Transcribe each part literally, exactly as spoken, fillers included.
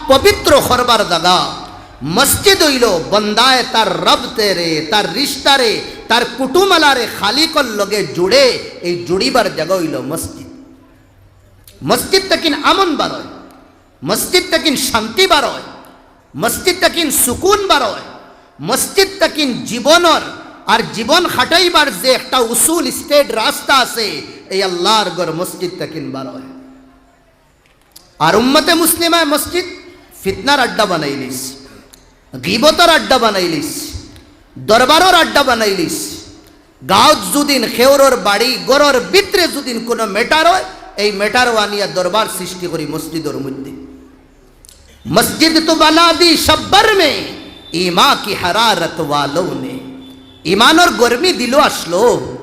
পবিত্র করবার জাগা। মসজিদ অইলো বন্দায় তার রব তেরে, তার রিশতারে, তার কুটুমালারে খালিকর লগে জুড়ে, এই জুড়িবার জাগা অইলো মসজিদ। মসজিদ থাকিন আমন বারয়, মসজিদ থাকিন শান্তি বারয়, মসজিদ থাকিন সুকুন বারয়, মসজিদ থাকিন জীবনর আর জীবন খাটাইবার যে একটা উসুল, straight রাস্তা আছে, এই আল্লাহর ঘর মসজিদ থাকিন বারয়। আর উম্মতে মুসলিমায় মসজিদ ফিতনার আড্ডা বানাইলিছে, গিবতর আড্ডা বানাইলিছে, দরবারর আড্ডা বানাইলিছে। গাঁওত যুদিন খেউরর বাড়ি ঘরর ভিতরে যুদিন কোনো matter অয়, এই matter আনিয়া দরবার সৃষ্টি করি মসজিদর মধ্যে। مسجد تو بنا دی شب بھر میں، ایماں کی حرارت والوں نے۔ ইমানর গরমি দিলো আসলো,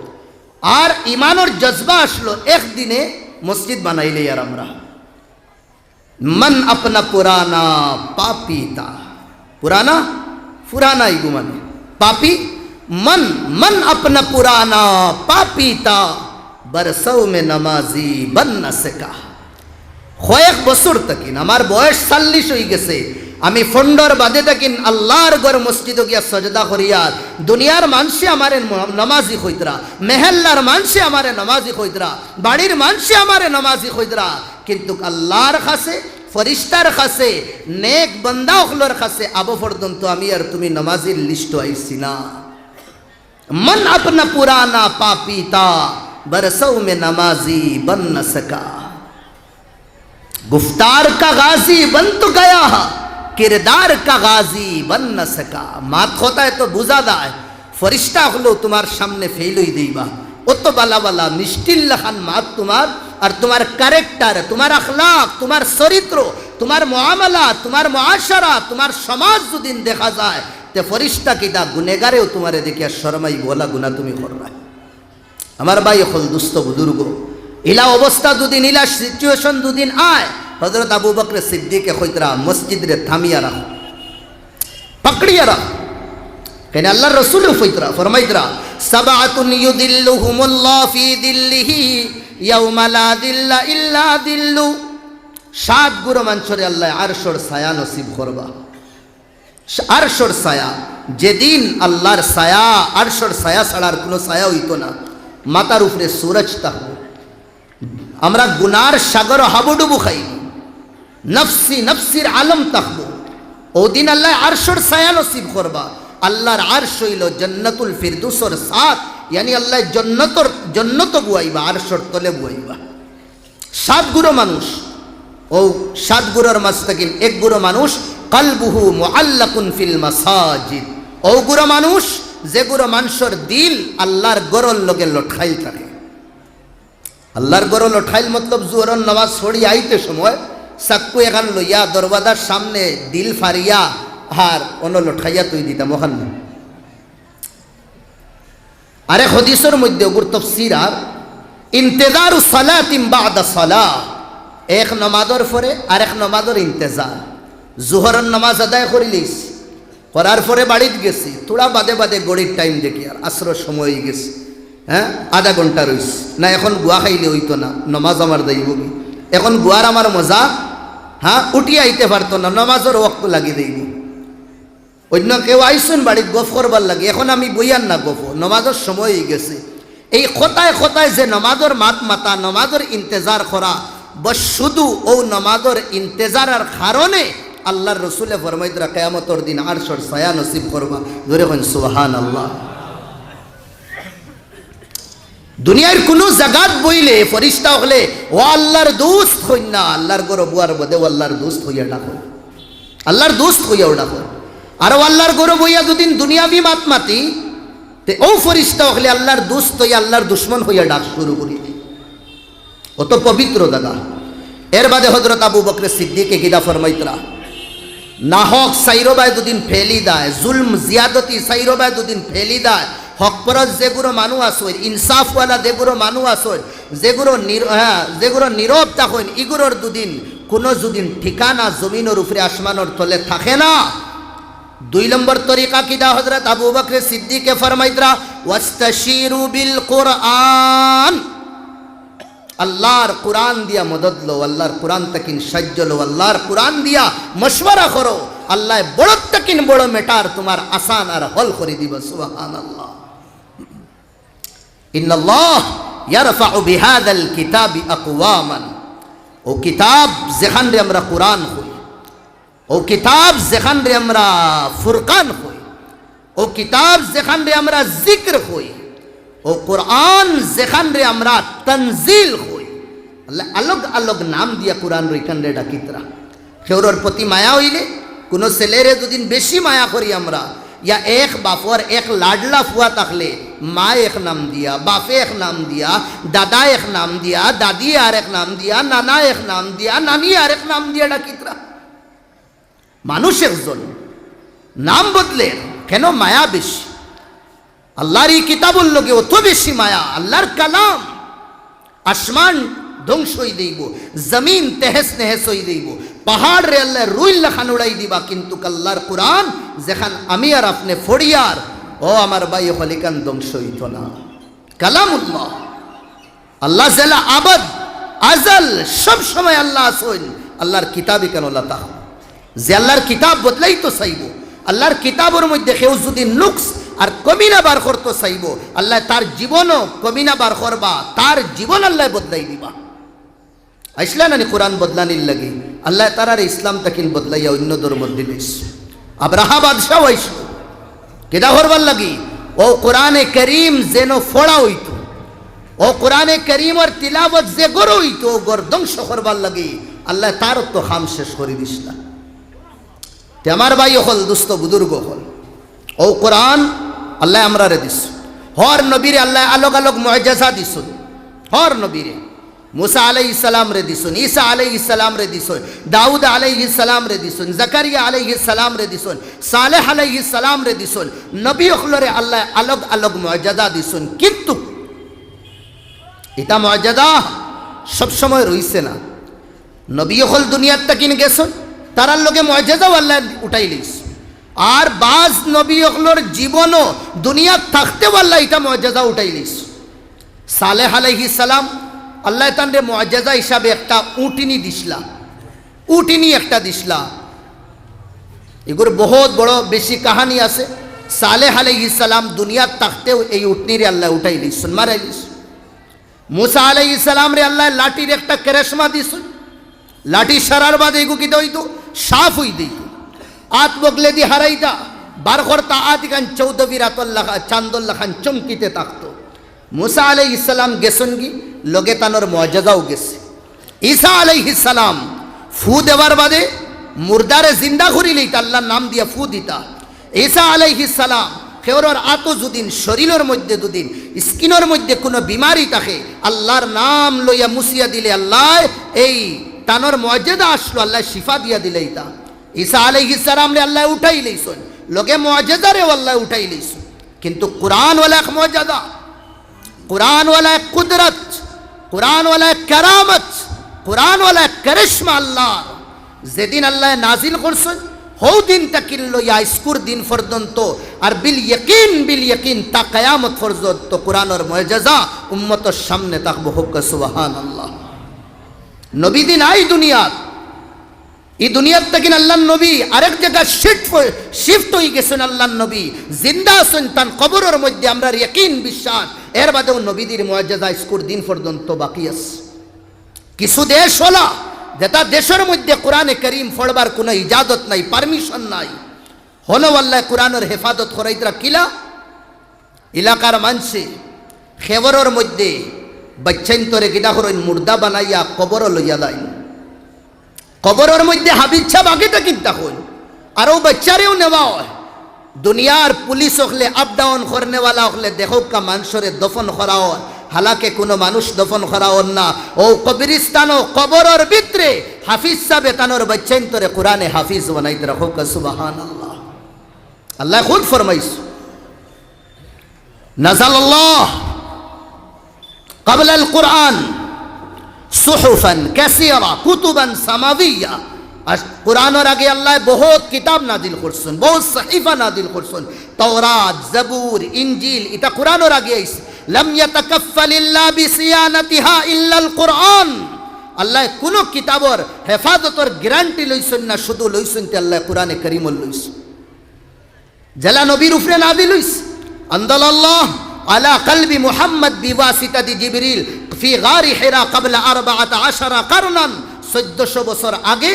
আর ইমানর জজবা আসলো, একদিনে মসজিদ বানাইলে আর আমরা। من اپنا پرانا پا پیتا، پرانا، پرانا ہی گمان ہے، پاپی، من، من اپنا پرانا پا پیتا، برسوں میں نمازی بن نہ سکا۔ কয়েক বছর থাকিন, আমার বয়স চল্লিশ অই গেছে, আমি ফন্ডর বাদে থাকিন আল্লাহর ঘর মসজিদো গিয়া সজদা করিয়ার। দুনিয়ার মানষে আমারে ম-, নমাজি কইতরা, মেহেল্লার মানষে আমারে নমাজি কইতরা, বাড়ির মানষে আমারে নমাজি কইতরা, কিন্তু আল্লাহর কাছে, ফিরিস্তার কাছে, নেক বান্দা অকলর কাছে আবো পর্যন্ত আমি আর তুমি নমাজির লিস্টো আইছি না। من اپنا پرانا پا پیتا، برسوں میں نمازی بن نہ سکا۔ گفتار کا غازی بن تو گیا، کردار کا غازی بن نہ سکا۔ মাত কথায় তো বুঝা যায়, ফিরিস্তা অকলেও তুমার সামনে ফেইল অই দিবা। অত বালা বালা মিষ্টির লাখান মাত তুমার, আর তুমার character, তুমার আখলাক, তুমার চরিত্র, তুমার মুআমালা, তুমার মুআশারা, তুমার সমাজ যুদিন দেখা যায়, তে ফিরিস্তা কিতা গুনেগারেও তুমারে দেখিয়া শরমাইবো, অলা গুনা তুমি কররায়। আমার ভাই অকল, দুস্ত বুজুর্গ, ইলা অবস্থা যুদিন, ইলা situation যুদিন আয়, হযরত আবু বকরে সিদ্দিকে কইতরা, মসজিদরে থামিয়া রাখো, পাকড়িয়া রাখো। কেনে আল্লাহর রসুলেও কইতরা, ফরমাইতরা, سبعة يظلهم الله في ظله يوم لا ظل إلا ظله। সাত গুরু মানষরে আল্লায় আরশর ছায়া নসিব করবা। আরশর ছায়া, যেদিন আল্লাহর ছায়া, আরশর ছায়া ছাড়া আর কুনু ছায়া অইতো না। মাথার উপরে সূরজ থাকবো, আমরা গুনার সাগরো হাবুডুবু খাইমু, নফসি নফসির আলম থাকবো। অউ দিন আল্লায় আরশর ছায়া নসিব করবা। আল্লাহর আরশ অইলো জান্নাতুল ফিরদৌসর ছাদ, ইয়ানি আল্লায় জন্নতর, জন্নতো বওয়াইবা, আরশর তলে বওয়াইবা। সাত গুরু মানুষ, অউ সাত গুরুর মাঝ থাকিন এক গুরু মানুষ, قلبه معلق في المساجد। অউ গুরু মানুষ, যে গুরু মানষর দিল আল্লাহর ঘরর লগে লটকাইল থাকে। আল্লাহর ঘরো লটকাইল মতলব জোহরর নামাজ পড়ি আইতে সময় চাক্কু এখান লইয়া দরওয়াজার সামনে দিল ফারিয়া আর অনো লটকাইয়া থই দিতাম, অখান না। আরেক হাদিসর মধ্যে অগুর তফসির আর, انتظار صلاة بعد صلاة, এক নমাজর পরে আরেক নমাজর ইন্তেজার। জোহরর নামাজ আদায় করিলিস, করার পরে বাড়িত গেছি, থুড়া বাদে বাদে ঘড়ির টাইম দেখি আর আছরর সময় অই গেছে, হ্যাঁ, আধা ঘন্টা রইছে, না এখন গুয়া খাইলে অইতো না, নমাজ আমার যাইবোগি, এখন গুয়ার আমার মজা, হ্যাঁ, উঠি আইতে পারতো না, নমাজর ওয়াক্ত লাগি যাইবো। অইন্য কেউ আইছইন বাড়িত গফ করবার লাগি, এখন আমি বইয়ার না গফো, নমাজর সময় অই গেছে। এই কথায় কথায় যে নমাজর মাত মাতা, নমাজর ইন্তেজার করা, বস শুধু অউ নমাজর ইন্তেজারর কারণে আল্লাহর রসুলে ফরমাইতরা, কিয়ামতর দিন আরশর ছায়া নসিব করবা। জোরে কইন সুবহানাল্লাহ। দুনিয়ার কুনু জাগাত বইলে ফিরিস্তা অকলে, "ও আল্লাহর দুস্ত" কইন না, আল্লাহর ঘরো বওয়ার বাদে "ও আল্লাহর দুস্ত" কইয়া ডাকইন। আল্লাহর দুস্ত কইয়াও ডাকইন। আর ও আল্লাহর ঘরো বইয়া যুদিন দুনিয়াবি মাত মাতি, তে অউ ফিরিস্তা অকলে আল্লাহর দুস্ত অইয়া আল্লাহর দুশমন কইয়া ডাক শুরু করি দেয়। অত পবিত্র জাগা। এর বাদে হযরত আবু বকরে সিদ্দিকে কিতা ফরমাইতরা? নাহক চাইরোবায় যুদিন ফেলি দেয়, জুলম জিয়াদতি চাইরোবায় যুদিন ফেলি দেয়, হকপরস্ত যেগুরো মানুষ আছইন, ইনসাফওয়ালা যেগুরো মানুষ আছইন, যেগুরো নির-, হ্যাঁ, যেগুরো নীরব থাকইন, ইগুরোর যুদিন কুনু যুদিন ঠিকানা জমিনর উপরে আসমানর তলে থাকে না। দুই নম্বর তরিকা কিতা? হযরত আবু বকরে সিদ্দিকে ফরমাইতরা, "ওয়াস্তাশিরু বিল কুরআন।" আল্লাহর কোরআন দিয়া মদদ লও, আল্লাহর কোরআন তাকিন সাহায্য লও, আল্লাহর কোরআন দিয়া মশওয়ারা করো। আল্লায় বড় তাকিন বড় matter তুমার আসান আর হল করি দিবা। সুবহানাল্লাহ। ইন্নাল্লাহ ইয়ারফাউ বিহাদাল কিতাবি আকওয়ামান। অউ কিতাব যেখানরে আমরা কোরআন কই, অউ কিতাব যেখানরে আমরা ফুরকান কই, অউ কিতাব যেখানরে আমরা জিকির কই, অউ কোরআন যেখানরে আমরা তানজিল কই। আল্লায় আলগ আলগ নাম দিয়া কোরআনর ইখানরে ডাকিতরা। কেউরর প্রতি মায়া অইলে, কুনু ছেলেরে যুদি বেশি মায়া করি আমরা, ইয়া এক বাপর এক লাডলা ফুয়া থাকলে, মা এক নাম দিয়া, বাপে এক নাম দিয়া, দাদা এক নাম দিয়া, দাদি আর এক নাম দিয়া, নানা এক নাম দিয়া, নানি আর এক নাম দিয়া ডাকিতরা। মানুষ একজন, নাম বদলের, কেনে মায়া বেশি। আল্লাহর ই কিতাবর লগে অত বেশি মায়া, আল্লাহর কালাম। আসমান ধ্বংস অই যাইবো, জমিন তেহেস নেহেস অই যাইবো, পাহাড়রে আল্লায় রুইর লাখান উড়াই দিবা, কিন্তুক আল্লাহর কোরআন যেখান আমি আর আপনে ফড়িয়ার, ও আমার ভাই অকল, ইখান ধ্বংস অইতো না। কালামুল্লাহ। আল্লাহ যেলা আবাদ, আজাল, সব সময় আল্লাহ আছইন, আল্লাহর কিতাব ইখান অলা থাকবো। যে আল্লাহর কিতাব বদলাইতো চাইবো, আল্লাহর কিতাবর মধ্যে কেউ যুদি নুকস আর কমিনা বার করতো চাইবো, আল্লায় তার জীবনও কমিনা বার করবা, তার জীবন আল্লায় বদলাই দিবা। আইছলা নানি কোরআন বদলানির লাগি? আল্লায় তারারে ইসলাম তাকিন বদলাইয়া অইন্য ধর্মর দিলাইছে। আব্রাহা বাদশাও আইছলো। কিতা করবার লাগি? অউ কোরআনে করিম যেন ফড়া অইতো, অউ কোরআনে করিমর তিলাওয়াত যে ঘরো অইতো, অউ ঘর ধ্বংস করবার লাগি আল্লায় তার তো কাম শেষ করি দিছলা। তে আমার ভাই অকল, দুস্ত বুজুর্গ অকল, অউ কোরআন আল্লায় আমরারে দিছইন। হর নবীরে আল্লায় আলগ আলগ মুজিজা দিছইন। হর নবীরে, মুসা আলাইহিস সালামরে দিছইন, ঈসা আলাইহিস সালামরে দিছইন, দাউদ আলাইহিস সালামরে দিছইন, জাকারিয়া আলাইহিস সালামরে দিছইন, সালেহ আলাইহিস সালামরে দিছইন। নবী অকলরে আল্লায় আলগ আলগ মুজিজা দিছইন। কিন্তুক ইতা মুজিজা সব সময় রইছে না। নবী অকল দুনিয়াত তাকিন গেছইন, তারার লগে মুজিজাও আল্লায় উঠাই লইছইন। আর বাজ নবী অকলর জীবনও দুনিয়াত থাকতেউ আল্লায় ইতা মুজিজা উঠাই লইছইন। সালেহ আলাইহিস সালাম, আল্লায় তানরে মুজিজা হিসাবে একটা উটনি দিছলা, উটনি একটা দিছলা। ইগুর বহুত বড় বেশি কাহানি আছে। সালেহ আলাইহিস সালাম দুনিয়াত থাকতেউ এই উটনিরে আল্লায় উঠাই লইছইন, মারাই লইছইন। মুসা আলাইহিস সালামরে আল্লায় লাঠির একটা কেরেশমা দিছইন। লাঠি সারার বাদে ইগু কিতা অইতো? সাফ অই যাইতো। আত বগলেদি হারাইতা, বার করতা আত, ইখান চৌদ্দ বিরাতর লাখা, চান্দর লাখান চমকিতে থাকতো। মুসা আলাইহিস সালাম গেছইনগি, লগে তানর মুজিজাও গেছে। ঈসা আলাইহিস সালাম ফু দেওয়ার বাদে মুর্দারে জিন্দা করিলিতা, আল্লাহর নাম দিয়া ফু দিতা। ঈসা আলাইহিস সালাম কেউরর আতো যুদিন, শরীলর মধ্যে যুদিন, স্কিনর মধ্যে কুনু বিমারি থাকে, আল্লাহর নাম লইয়া মুছিয়া দিলে আল্লায় এই তানর মুজিজা আছলো, আল্লায় শিফা দিয়া দিলাইতা। ঈসা আলাইহিস সালামরে আল্লায় উঠাই লইছইন, লগে মুজিজারেও আল্লায় উঠাই লইছইন। কিন্তুক কোরআন অলা এক মুজিজা, কোরআন অলা এক কুদরত, কোরআন অলা এক কারামত, কোরআন অলা এক কারিশমা আল্লাহর। যেদিন আল্লায় নাজিল করছইন, হউ দিন তাকিন লইয়া আইজকুর দিন পর্যন্ত, আর বিল ইয়াকিন, বিল ইয়াকিন তা কিয়ামত পর্যন্ত কোরআনর মুজিজা উম্মতর সামনে থাকবো। কউক্কা সুবহানাল্লাহ। নবীজি নাই দুনিয়াত, ই দুনিয়াত তাকিন আল্লাহর নবী আরেক জাগা শিফট অই-, শিফট অই গেছইন। আল্লাহর নবী জিন্দা আছইন, তান কবরর মধ্যে আমরার ইয়াকিন বিশ্বাস। এর বাদেও নবীজির মুজিজা আইজকুর দিন পর্যন্ত বাকি আছে। কিছু দেশ অলা, যেতা দেশর মধ্যে কোরআনে করিম পড়বার কুনু ইজাজত নাই, পারমিশন নাই, হনো আল্লায় কোরআনর হেফাজত করাইতরা কিলা? এলাকার মানষে কবরর মধ্যে বাইচ্চাইন্তরে কিতা করইন, মুর্দা বানাইয়া কবরো লইয়া যাইন। কবরর মধ্যে হাফিজ সাব আগে থাকি থাকইন, আর অউ বাইচ্চারেও নেওয়া অয়। দুনিয়ার পুলিশ অকলে, আপ ডাউন করনেওয়ালা অকলে দেখউক্কা মানষরে দফন করা অর, হালাকে কুনু মানুষ দফন করা অর না। অউ কবরিস্তানো কবরর ভিতরে হাফিজ সাবে তানর বাইচ্চাইন্তরে কোরআনে হাফিজ বানাইতরা। কউক্কা সুবহানাল্লাহ। আল্লায় খুদ ফরমাইছইন, নাযালাল্লাহু ক্বাবলাল কুরআন সুহুফান কাসীরা কুতুবান সামাওয়িয়্যা। আর কোরআনর আগে আল্লায় বহুত কিতাব নাজিল করছইন, বহুত সহিফা নাজিল করছইন। তাওরাত, জবুর, ইনজিল, ইতা কোরআনর আগে আইছে। لم يتكفل الله بصيانتها إلا القرآن। আল্লায় কুনু কিতাবর হেফাজতর গ্যারান্টি লইছইন না, শুধু লইছইন তে আল্লায় কুরআনে করিমর লইছইন। যেলা নবীর উপরে নাজিল অইছে। أنزل الله على قلب محمد بواسطة جبريل في غار حراء قبل أربعة عشر قرنا। চৌদ্দশো বছর আগে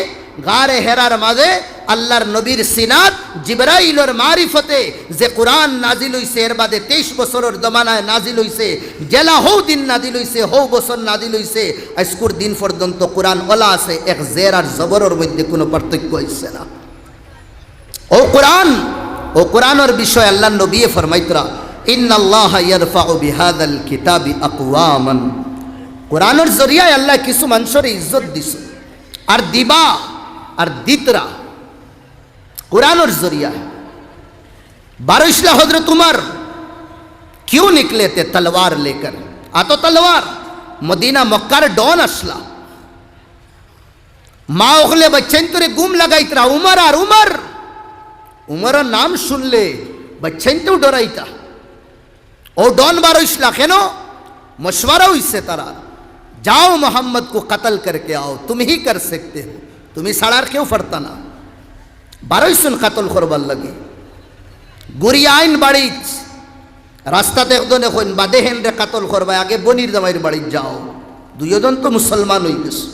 গারে হেরার মাঝে আল্লার নবীর সিনাত জিবরাইলর মারিফতে যে কুরআন নাজিল অইছে, এর বাদে তেইশ বছরর জমানায় নাজিল অইছে, যেলা হউ দিন নাজিল অইছে, হউ বছর নাজিল অইছে, আইজকুর দিন পর্যন্ত কুরআন অলা আছে, এক জের আর জবরর মধ্যে কুনু পার্থক্য অইছে না। অউ কুরআন, অউ কুরআনর বিষয়ে আল্লার নবীয়ে ফরমাইতরা, إن الله يرفع بهذا الكتاب أقواما। কুরআনর জরিয়ায় আল্লায় কিছু মানষরে ইজ্জত দিছইন, আর দিবা, আর দিতরা। কুরআনর জরিয়ায় বারইছলা হযরত উমর, क्यों निकले थे तलवार लेकर, আতো তলোয়ার, মদিনা মক্কার ডন আছলা। মা অকলে বাইচ্চাইন্তরে গুম লাগাইতরা, উমর আর উমর। উমরর নাম শুনলে বাইচ্চাইন্তেও ডরাইতা। অউ ডন বারইছলা কেনে? মশওয়ারা অইছে তারার, जाओ मोहम्मद को कत्ल करके आओ, तुम ही कर सकते हो, তুমি ছাড়া আর কেউ পারতা না। বারইছইন কাতল করবার লাগি। ঘুরিয়া আইন বাড়িত, রাস্তাত একজনে কইন, বাদে হেনরে কাতল করবায়, আগে বইনর জামাইর বাড়িত যাও। দুইওজন তো মুসলমান অইগেছে।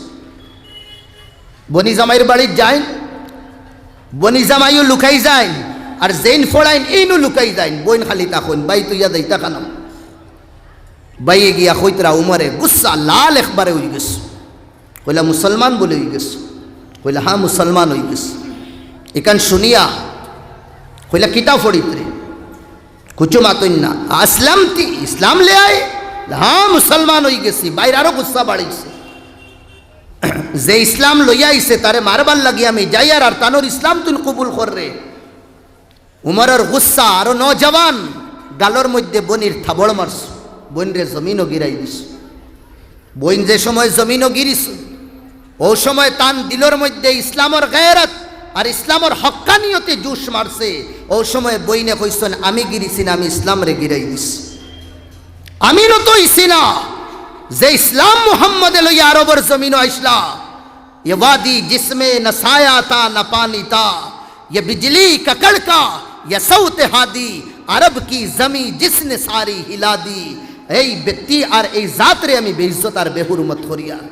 বইনর জামাইর বাড়িত যাইন, বইনর জামাইও লুকাই যাইন, আর যেইন ফড়াইন এইনও লুকাই যাইন। বইন খালি থাকইন, ভাই তুইয়া যাইতা কেনে? ভাইয়ে গিয়া কইতরা উমরে, গুসা লাল একবারে অইগেছে। কইলা, মুসলমান বুলে অইগেছো? কইলা, হ্যাঁ, মুসলমান অইগেছি। ইখান শুনিয়া কইলা, কিতা ফড়িতরে? কুচু মাতইন না। আসলামতি, ইসলাম লে আয়ে? হ্যাঁ, মুসলমান অইগেছি। ভাইর আরো গুসা বাড়িছে। যে ইসলাম লইয়া আইছে, তারে মারবার লাগি আমি যাইয়ার, আর তানর ইসলাম তুইন কবুল কররে। উমরর গুসা আরো নওজোয়ান, গালর মধ্যে বইনর থাবড় মারছে, বইনরে জমিনো গিরাই দিছে। বইন যে সময় জমিনো গিরিছে, অউ সময় তান দিলর মধ্যে ইসলামর গেরত আর ইসলামর হক্কানিয়তে জোশ মারছে। অউ সময় বইনে কইছইন, আমি গিরিছি না, আমি ইসলামরে গিরাই দিছি। আমি নত অইছি না, যে ইসলাম মুহাম্মদে লইয়া আরবর জমিনো আইছলা। ये वादी जिसमें न साया था न पानी था, ये बिजली का कड़का, ये सौत हादी, अरब की जमीं जिसने सारी हिला दी। এই ব্যক্তি আর এই জাতরে আমি বেইজ্জত আর বেহুরমত করিয়ার।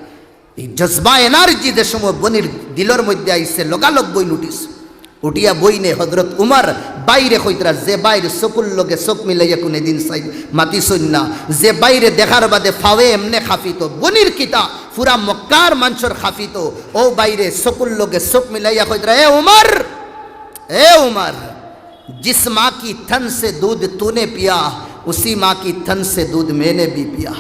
এই জজবা, এনার্জি যে সময় বইনর দিলর মধ্যে আইছে, লগালগ বইন উঠিছে। উঠিয়া বইনে হযরত উমর ভাইরে কইতরা, যে ভাইর চকুর লগে চকু মিলাইয়া কুনুদিন চাই মাতিছইন না, যে ভাইরে দেখার বাদে ফাওয়ে এমনে কাঁপিত, বইনর কিতা পুরা মক্কার মানষর কাঁপিত, অউ ভাইরে চকুর লগে চকু মিলাইয়া কইতরা, এ উমর, এ উমর, जिस माँ की थन से दूध तूने पिया, उसी माँ की थन से दूध मैंने भी पिया।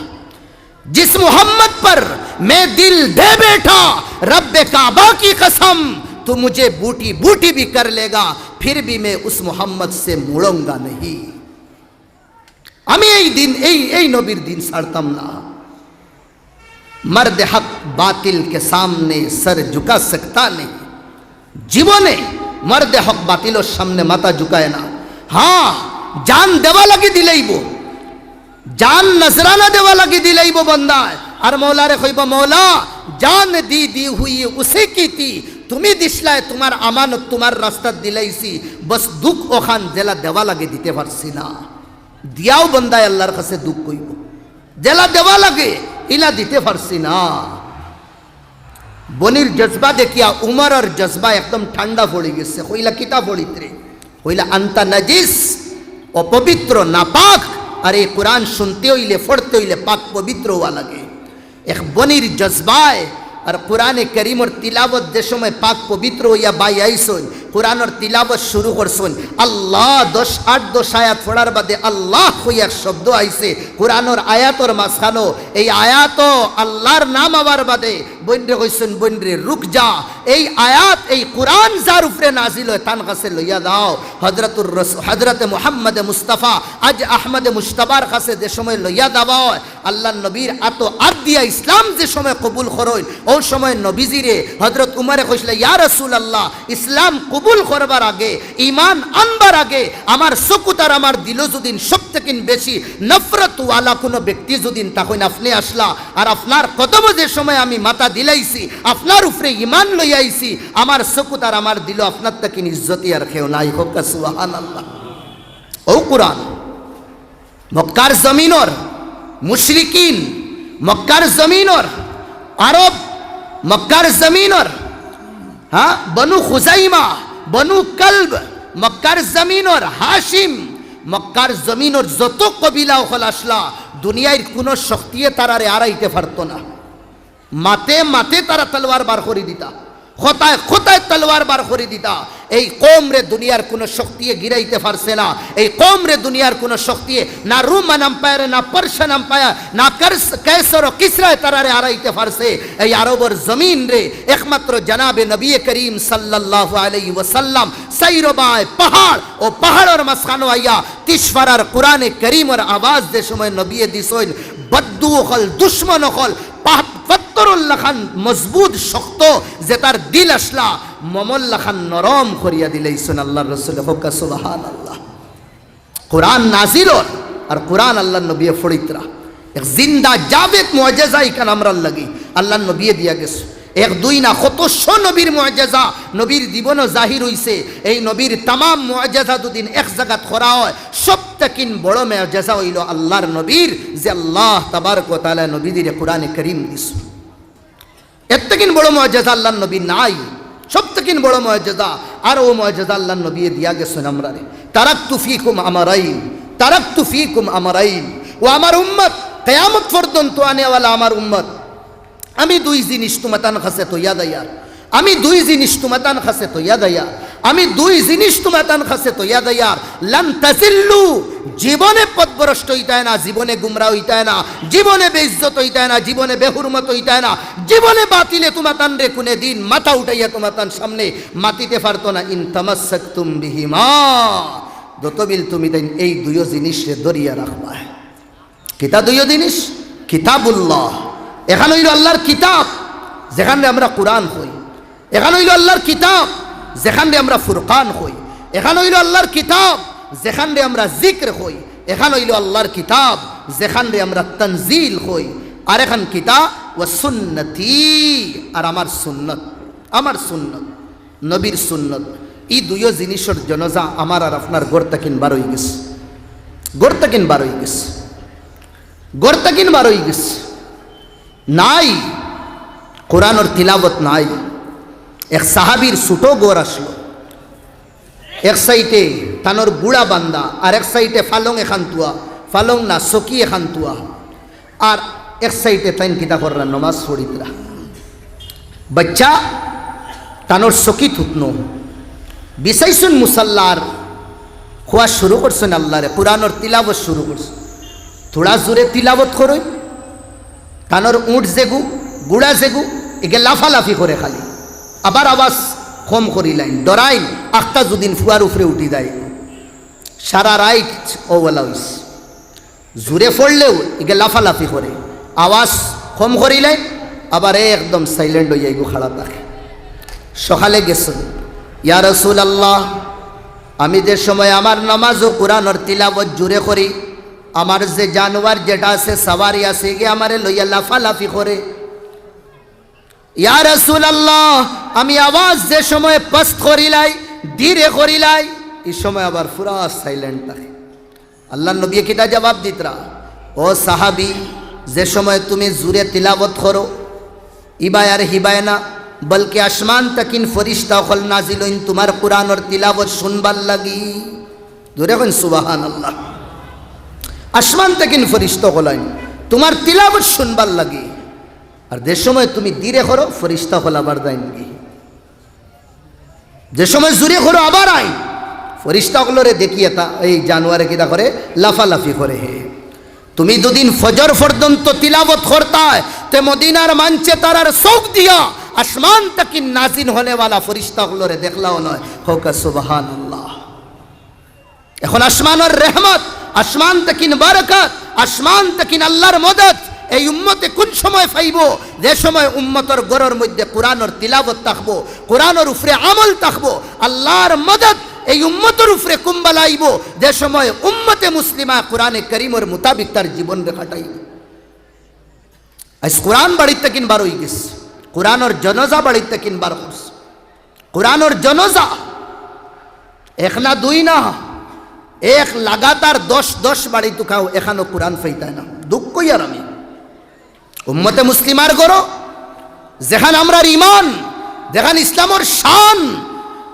जिस मोहम्मद पर मैं दिल दे बैठा, रब्बे काबा की कसम, तू मुझे बूटी बूटी भी कर लेगा, फिर भी मैं उस मोहम्मद से मुड़ूंगा नहीं। আমি এই দিন, এই, এই নবীর দিন ছাড়তাম না। मर्द हक बातिल के सामने सर झुका सकता नहीं। জীবনে মর্দে হক বাতিলর সামনে মাথা ঝুকায় না। হ্যাঁ, জান দেওয়া লাগি দিলাইবো, জান নজরানা দেওয়া লাগি দিলাইবো বন্দায়। আর মওলারে কইবো, মওলা, জান দি দি হুই উসে কি থি, তুমি দিছলায়, তুমার আমানত তুমার রাস্তাত দিলাইছি, বস দুখ অখান যেলা দেওয়া লাগি দিতে পারছি না। দিয়াও বন্দায় আল্লার কাছে দুখ কইবো, যেলা দেওয়া লাগে ইলা দিতে পারছি না। বইনর জজবা দেখিয়া উমরর জজবা একদম ঠান্ডা পড়ি গেছে। কইলা, কিতা পড়িতরে? কইলা, আন্তা নাজিস, অপবিত্র, নাপাক। আর এই কুরআন শুনতে অইলে, পড়তে অইলে পাক পবিত্র অওয়া লাগে। এক বইনর জজবায় আর কুরআনে করিমর তিলাওয়াত যে সময় পাক পবিত্র অইয়া ভাই আইছইন, কুরআনর তিলাওয়াত শুরু করছইন, আল্লাহ দশ, আট দশ আয়াত পড়ার বাদে আল্লাহ কইয়া এক শব্দ আইছে, কুরআনর আয়াতর মাঝখানো, এই আয়াতো আল্লার নাম আওয়ার বাদে বইনরে কইছইন, বইনরে, রুক যা, এই আয়াত, এই কুরআন যার উপরে নাজিল অয়, তান কাছে লইয়া যাও। হযরতুর রস-, হযরতে মুহাম্মদে মুস্তাফা, আজ আহমদে মুজতবার কাছে যে সময় লইয়া যাওয়া অয়, আল্লার নবীর আতো আত দিয়া ইসলাম যে সময় কবুল করইন, অউ সময় নবীজিরে হযরত উমরে কইছলা, ইয়া রাসূলুল্লাহ, ইসলাম কবুল কবুল করবার আগে, ইমান আনবার আগে আমার চকুত আর আমার দিলো যুদিন সব থাকিন বেশি নফরতওয়ালা কুনু ব্যক্তি যুদিন তখন আপনে আসলা, আর আপনার কদমো যে সময় আমি মাথা দিলাইছি, আপনার উপরে ইমান লইয়া আইছি, আমার চকুত আর আমার দিলো আপনার থাকিন ইজ্জতি আর কেউ নাই। কউক্কা সুবহানাল্লাহ। অউ কুরআন। মক্কার জমিনর মুশরিকিন, মক্কার জমিনর আরব, মক্কার জমিনর, হ্যাঁ, বনু খুজাইমা, বনু কালব, মক্কার জমিনর হাশিম, মক্কার জমিনর যত কবিলা অকল আসলা, দুনিয়ার কুনু শক্তিয়ে তারারে আরাইতে পারতো না। মাতে মাতে তারা তলোয়ার বার করি দিতা, কথায় কথায় তলোয়ার বার করি দিতা। এই কওমরে দুনিয়ার কুনু শক্তিয়ে গিরাইতে পারছে না, এই কওমরে দুনিয়ার কুনু শক্তিয়ে, না রোমান আম্পায়ারে, না পার্সিয়ান আম্পায়ার, না কার্স-, কায়সর ও কিসরায় তারারে আরাইতে পারছে। এই আরবর জমিনরে একমাত্র জনাবে নবী করিম সাল্লাল্লাহু আলাইহি ওয়াসাল্লাম চাইরোবায় পাহাড়, ও পাহাড়র মাঝখানো আইয়া তিসফারার কুরআনে করিমর আওয়াজ যে সময় নবিয়ে দিছইন, বদ্দু অকল, দুশমন অকল, পাহ-, পাত্থরর লাখান মজবুত শক্ত, যেটার দিল আসলা মমর লাখান নরম করিয়া দিলাইছইন আল্লাহর রসুলে। কউক্কা সুবহানাল্লাহ। কুরআন নাজিল অর, আর কুরআন আল্লাহর নবিয়ে ফড়িতরা। এক জিন্দা জাবেদ মুজেজা ইখান আমরার লাগি আল্লাহর নবিয়ে দিয়া গেছে। এক দুই না, কত শো নবীর মুজেজা নবীর জীবনো জাহির অইছে। এই নবীর তামাম মুজেজা যুদিন এক জাগাত করা অয়, সব থাকিন বড় মুজেজা অইলো আল্লাহর নবীর, যে আল্লাহ তাবারক ওয়া তাআলা নবীজিরে কুরআনে করিম দিছইন। এর থাকিন বড় মুজেজা আল্লাহর নবীর নাই। সব থাকিন বড় মুজেজা, আর অউ মুজেজা আল্লাহর নবিয়ে দিয়া গেছইন আমরারে। তারাকতু ফিকুম আমরাইন, তারাকতু ফিকুম আমরাইন। ও আমার উম্মত, কিয়ামত পর্যন্ত আনেওয়ালা আমার উম্মত, আমি দুই জিনিস তুমাতান কাছে থইয়া যাইয়ার। আমি দুই জিনিস তুমাতান কাছে থইয়া যাইয়ার। আমি দুই জিনিস তুমাতান কাছে থইয়া যাইয়ার। লান তাজিল্লু, জীবনে পথভ্রষ্ট অইতায় না, জীবনে গুমরা অইতায় না, জীবনে বেইজ্জত অইতায় না, জীবনে বেহুরমত অইতায় না, জীবনে বাতিলে তুমাতানরে কুনুদিন মাথা উঠাইয়া তুমাতান সামনে মাতিতে পারতো না। ইন তামাসসাকতুম বিহিমা, যতবিল তুমিতাইন এই দুইও জিনিসরে ধরিয়া রাখবায়। কিতা দুইও জিনিস? কিতাবুল্লাহ, এখান অইলো আল্লাহর কিতাব, যেখানরে আমরা কুরআন কই। এখান অইলো আল্লাহর কিতাব, যেখানরে আমরা ফুরকান কই। এখান অইলো আল্লাহর কিতাব, যেখানরে আমরা জিক্র কই। এখান অইলো আল্লাহর কিতাব, যেখানরে আমরা তানজিল কই। আর এখান কিতা? ওয়া সুন্নতি, আর আমার সুন্নত, আমার সুন্নত। নবীর সুন্নত, ই দুইও জিনিসর জনাজা আমার আর আপনার ঘর থাকিন বার অইগেছে, ঘর থাকিন বার অইগেছে, ঘর থাকিন বার অইগেছে। নাই, কুরআনর তিলাওয়াত নাই। এক সাহাবীর ছুটো ঘর আছলো, এক সাইডে তানর গুড়া বান্দা, আর এক সাইডে ফালং এখান তুয়া, ফালং না, চকি এখান তুয়া। আর এক সাইডে তাইন কিতা কররা, নমাজ পড়িতরা। বাচ্চা তানর চকিত হুতনো, বিছাইছইন মুসাল্লার, কওয়া শুরু করছইন আল্লাহরে, কুরআনর তিলাওয়াত শুরু করছইন। থুড়া জুরে তিলাওয়াত করইন, তানর উট যেগু, গুড়া যেগু, ইগে লাফালাফি করে খালি। আবার আওয়াজ কম করিলাইন, ডরাইন, আখতা যুদিন ফুয়ার উপরে উঠি যায়। সারা রাইত অউ অলা অইছে। জুরে পড়লেও ইগে লাফালাফি করে, আওয়াজ কম করিলে আবার একদম silent অইয়া ইগু খাড়া থাকে। সকালে গেছইন, "ইয়া রাসূলুল্লাহ, আমি যে সময় আমার নামাজো কুরআনর তিলাওয়াত জুরে করি, আমার যে জানোয়ার যেটা আছে, সাওয়ারি আছে, ইগে আমারে লইয়া লাফালাফি করে।" ইয়া রাসূলুল্লাহ, আমি আওয়াজ যে সময় পস্ত করিলাই, ধীরে করিলাই, ই সময় আবার পুরা silent থাকে। আল্লাহর নবীয়ে কিতা জবাব দিতরা? ও সাহাবী, যে সময় তুমি জুরে তিলাওয়াত করো, ইবায় আর হিবায় না, বলকে আসমান থাকিন ফিরিস্তা অকল নাজিল অইন তুমার কুরআনর তিলাওয়াত শুনবার লাগি। জুরে কইন সুবহানাল্লাহ। আসমান থাকিন ফিরিস্তা অকল আইন তুমার তিলাওয়াত শুনবার লাগি। আর যে সময় তুমি ধীরে করো, ফিরিস্তা অকল আবার যাইন গি। যে সময় জুরে করো, আবার আইন। ফিরিস্তা অকলরে দেখি ইতা, এই জানোয়ারে কিতা করে, লাফালাফি করে। হে, তুমি দুদিন ফজর পর্যন্ত তিলাওয়াত করতায়, তে মদিনার মানষে তারার চউখ দিয়া আসমান থাকিন নাজিল হনেওয়ালা ফিরিস্তা অকলরে দেখলাও নায়। কউক্কা সুবহানাল্লাহ। এখন আসমানর রহমত, আসমান থাকিন বরকত, আসমান থাকিন আল্লাহর মদদ, এই উম্মতে কুন সময় পাইবো? যে সময় উম্মতর ঘরর মধ্যে কোরআনর তিলাওয়াত থাকবো, কোরআনর উপরে আমল থাকবো। আল্লাহর মদদ এই উম্মতর উপরে কুম্বালা আইবো, যে সময় উম্মতে মুসলিমা কোরআনে করিমর মোতাবিক তার জীবনরে কাটাইবো। আইজ কোরআন বাড়িত থাকিন বার অইগেছে, কোরআনর জনাজা বাড়িত থাকিন বার করছে। কোরআনর জনাজা এক না দুই না, এক লাগাতার দশ, দশ বাড়িত খাও, এখানো কোরআন পাইতায় না। দুঃখ ইয়ার আমি। উম্মতে মুসলিমার ঘরো যেখান আমরার ইমান, যেখান ইসলামর শান,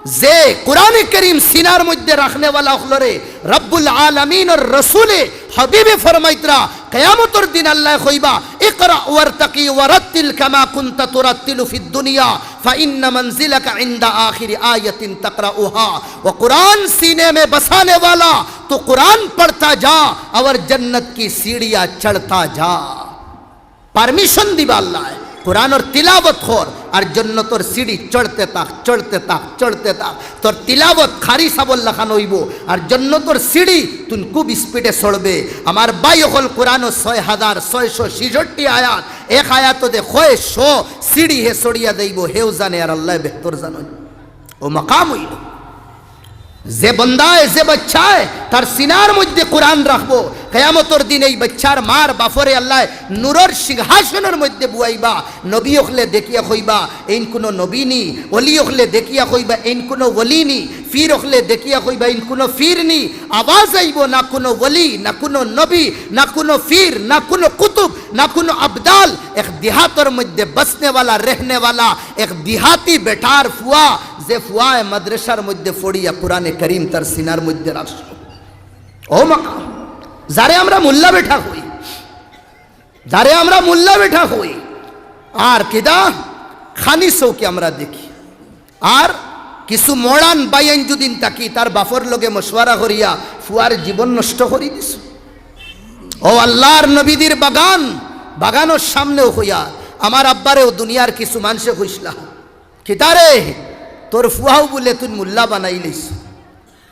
যে কোরআনে করিম সিনার মধ্যে রাখনেওয়ালা অকলরে রব্বুল আলামিনর রসুলে হাবিবে ফরমাইতরা, কিয়ামতর দিন আল্লায় কইবা, "ইকরা ওয়ারতাকি ওয়ারাত্তিল কামা কুনতা তুরাত্তিলু ফিদ দুনিয়া, ফাইন্না মানজিলাকা ইনদা আখিরি আয়াতিন তাকরাউহা।" ও কোরআন সিনে মে বসানে ওয়ালা, তু কোরআন পড়তা যা, অর জন্নত কি সিঁড়িয়া চড়তা যা। পারমিশন দিবা আল্লায়, কোরআনর তিলাওয়াত কর, আর জন্নতর সিঁড়ি চড়তে থাক, চড়তে থাক, চড়তে থাক। তোর তিলাওয়াত কারি সাবর লাখান অইবো, আর জন্নতর সিঁড়ি তুই খুব স্পিডে চড়বে। আমার ভাই অকল, কোরআনো ছয় হাজার ছয়শো ছেষট্টি আয়াত, এক আয়াতো দে কয় শো সিঁড়ি হে চড়িয়া যাইবো, হেউ জানে আর আল্লায় বেহতর জানইন। ও মাকাম অইলো। যে বন্দায়, যে বাচ্চায় তার সিনার মধ্যে কোরআন রাখবো, কিয়ামতর দিন এই বাচ্চার মার বাফরে আল্লায় নূরর সিংহাসনর মধ্যে বুয়াইবা। নবী অকলে দেখিয়া কইবা, "এইন কুনু নবী নি।" ওলি অকলে দেখিয়া কইবা, "এইন কুনু ওলি নি।" পীর অকলে দেখিয়া কইবা, "এইন কুনু পীর নি।" আওয়াজ আইবো, না কুনু ওলি, না কুনু নবী, না কুনু পীর, না কুনু কুতুব, না কুনু আবদাল। এক দিহাতর মধ্যে বসনেওয়ালা, রেহনেওয়ালা এক দিহাতি বেটার ফুয়া, যে ফুয়ায় মাদ্রাসার মধ্যে পড়িয়া কোরআনে করিম তার সিনার মধ্যে রাখছে। ও মাকাম, যারে আমরা মোল্লা বেটা কই, যারে আমরা মোল্লা বেটা কই, আর কিদা খানি চউখে আমরা দেখি। আর কিছু মরান বাইয়াইন যুদিন থাকি, তার বাফর লগে মশওয়ারা করিয়া ফুয়ার জীবন নষ্ট করি দিছে। ও আল্লাহর নবীজির বাগান, বাগানর সামনেও কইয়া, আমার আব্বারেও দুনিয়ার কিছু মানষে কইছলা, "কিতারে, তোর ফুয়াও বুলে তুই মোল্লা বানাইলিছ।"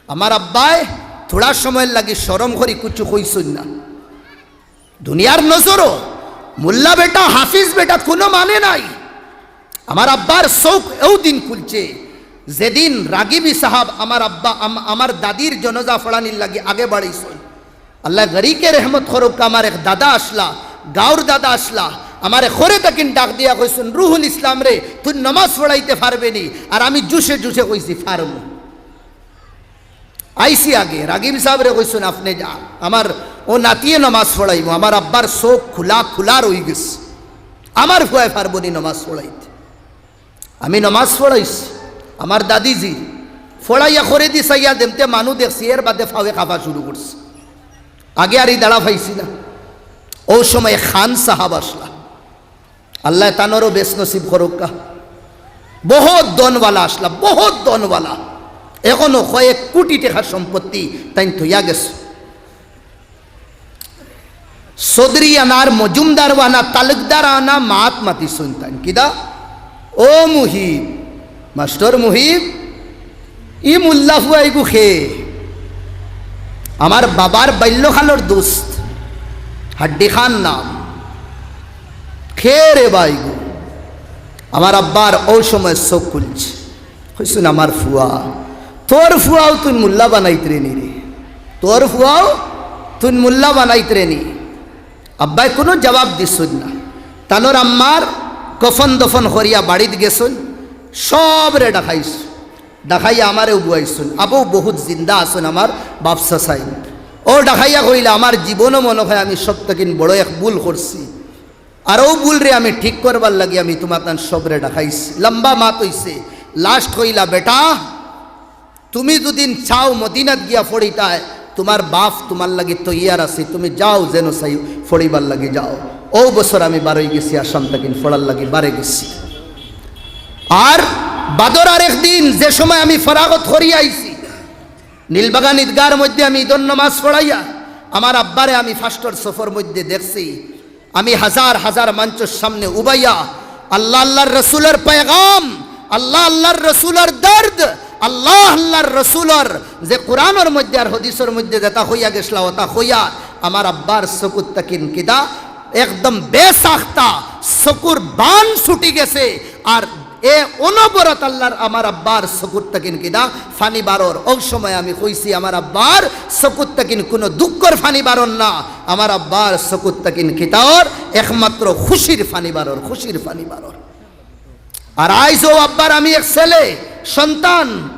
আমার আব্বায় থুড়া সময়র লাগি শরম করি কুচ্ছু কইছইন না। দুনিয়ার নজরো মোল্লা বেটা, হাফিজ বেটা কুনু মানে নাই। আমার আব্বার চউখ এও দিন খুলছে, যেদিন রাগিবি সাহাব আমার আব্বা, আম-, আমার দাদির জনাজা পড়ানির লাগি আগে বাড়াইছইন। আল্লায় গরিকে রহমত করউক্কা, আমার এক দাদা আছলা, গাউর দাদা আছলা, আমারে খরে থাকিন ডাক দিয়া কইছইন, "রুহুল ইসলাম রে, তুই নমাজ পড়াইতে পারবে নি?" আর আমি জুশে জুশে কইছি, "পারমু।" আইছি আগে, রাগিব সাবরে কইছইন, "আপনে যা, আমার ও নাতিয়ে নমাজ পড়াইমু।" আমার আব্বার চউখ খুলা খুলা রইগেছে, আমার ফুয়ায় পারবো নি নমাজ পড়াইতে। আমি নমাজ পড়াইছি, আমার দাদিজি পড়াইয়া খরেদি চাইয়া যেমতে মানু দেখছি, এর বাদে ফাওয়ে কাঁপা শুরু করছে। আগে আর ই দাড়া পাইছি না। ও সময় খান সাহাব আছলা, আল্লায় তানরও বেহেস্ত নসিব করউক্কা। বহুত ধনওয়ালা আছলা, বহুত ধনওয়ালা। এখনো কয়েক কোটি টেকার সম্পত্তি তাইন থইয়া গেছে। চৌধুরী আনার, মজুমদার আনা, তালুকদার আনা, মাত মাতিছইন তাইন। কিদা? "ও মুহিব, মাস্টর মুহিব, ই মোল্লা ফুয়াইগু খে?" আমার বাবার বাল্যকালর দোস্ত, হাড্ডি খান নাম। "খে রে বাইগু?" আমার আব্বার ও সময় চউখ খুলছে। কইছইন, "আমার ফুয়া।" "তোর ফুয়াও তুই মোল্লা বানাইতরে নি রে, তোর ফুয়াও তুই মোল্লা বানাইতরে নি।" আব্বায় কুনু জবাব দিছইন না। তানর আম্মার কফন দফন করিয়া বাড়িত গেছইন, সবরে ডাকাইছইন, ডাকাইয়া আমারেও বুয়াইছইন। আবউ বহুত জিন্দা আছইন আমার বাপ চাচাইন। ও ডাকাইয়া কইলা, "আমার জীবনো মনো কয় আমি সব থাকিন বড় এক ভুল করছি, আর ও ভুলরে আমি ঠিক করবার লাগি আমি তুমার তান সবরে ডাকাইছি।" লম্বা মাত অইছে। লাস্ট কইলা, "বেটা, তুমি যুদি চাও মদিনাত গিয়া পড়িতায়, তুমার বাপ তুমার লাগি তৈয়ার আছে, তুমি যাও যেন চাই পড়িবার লাগি যাও।" ও বছর আমি বারই গেছি, আসাম থাকিন পড়ার লাগি বারে গেছি। আর বাদর আরেক দিন যে সময় আমি ফরাগত করিয়া আইছি, নীলবাগান ঈদগার মধ্যে আমি ঈদর নমাজ পড়াইয়া আমার আব্বারে আমি ফাস্টর সফর মধ্যে দেখছি। আমি হাজার হাজার মানষর সামনে উবাইয়া আল্লাহ, আল্লাহর রসুলর পয়গাম, আল্লাহ, আল্লাহর রসুলর দর্দ, আল্লাহ, আল্লাহর রসুলর যে কোরআনর মধ্যে আর হাদিসর মধ্যে যেটা কইয়া গেছলা, ওটা কইয়া আমার আব্বার চকুত থাকিন কিদা একদম বেসাখতা চকুর বান ছুটি গেছে। আর এ অনবরত আল্লাহর আমার আব্বার চকুর তাকিন কিতা ফানি বারর। অউ সময় আমি কইছি, আমার আব্বার চকুর তাকিন কুনু দুঃখর ফানি বারর না, আমার আব্বার চকুর তাকিন কিতা অর, একমাত্র খুশির ফানি বারর, খুশির ফানি বারর। আর আইজ অউ আব্বার আমি এক ছেলে সন্তান,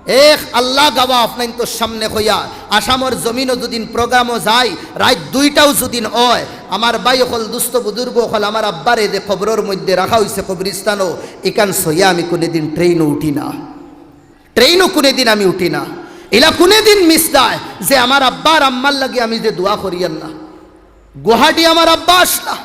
এক আল্লাহ গাওয়া আপনাইনতর সামনে কইয়া, আসামর জমিনো যুদিন প্রোগ্রামো যাই, রাইত দুইটাও যুদিন অয়, আমার ভাই অকল, দুস্ত বুজুর্গ অকল, আমার আব্বারে যে কবরর মধ্যে রাখা অইছে কবরিস্তানো, ইখান সইয়া আমি কুনুদিন ট্রেইনো উঠি না, ট্রেইনো কুনুদিন আমি উঠি না। ইলা কুনুদিন মিস যায় যে আমার আব্বার আম্মার লাগি আমি যে দোয়া করিয়ার না। গুয়াহাটি আমার আব্বা আসলা,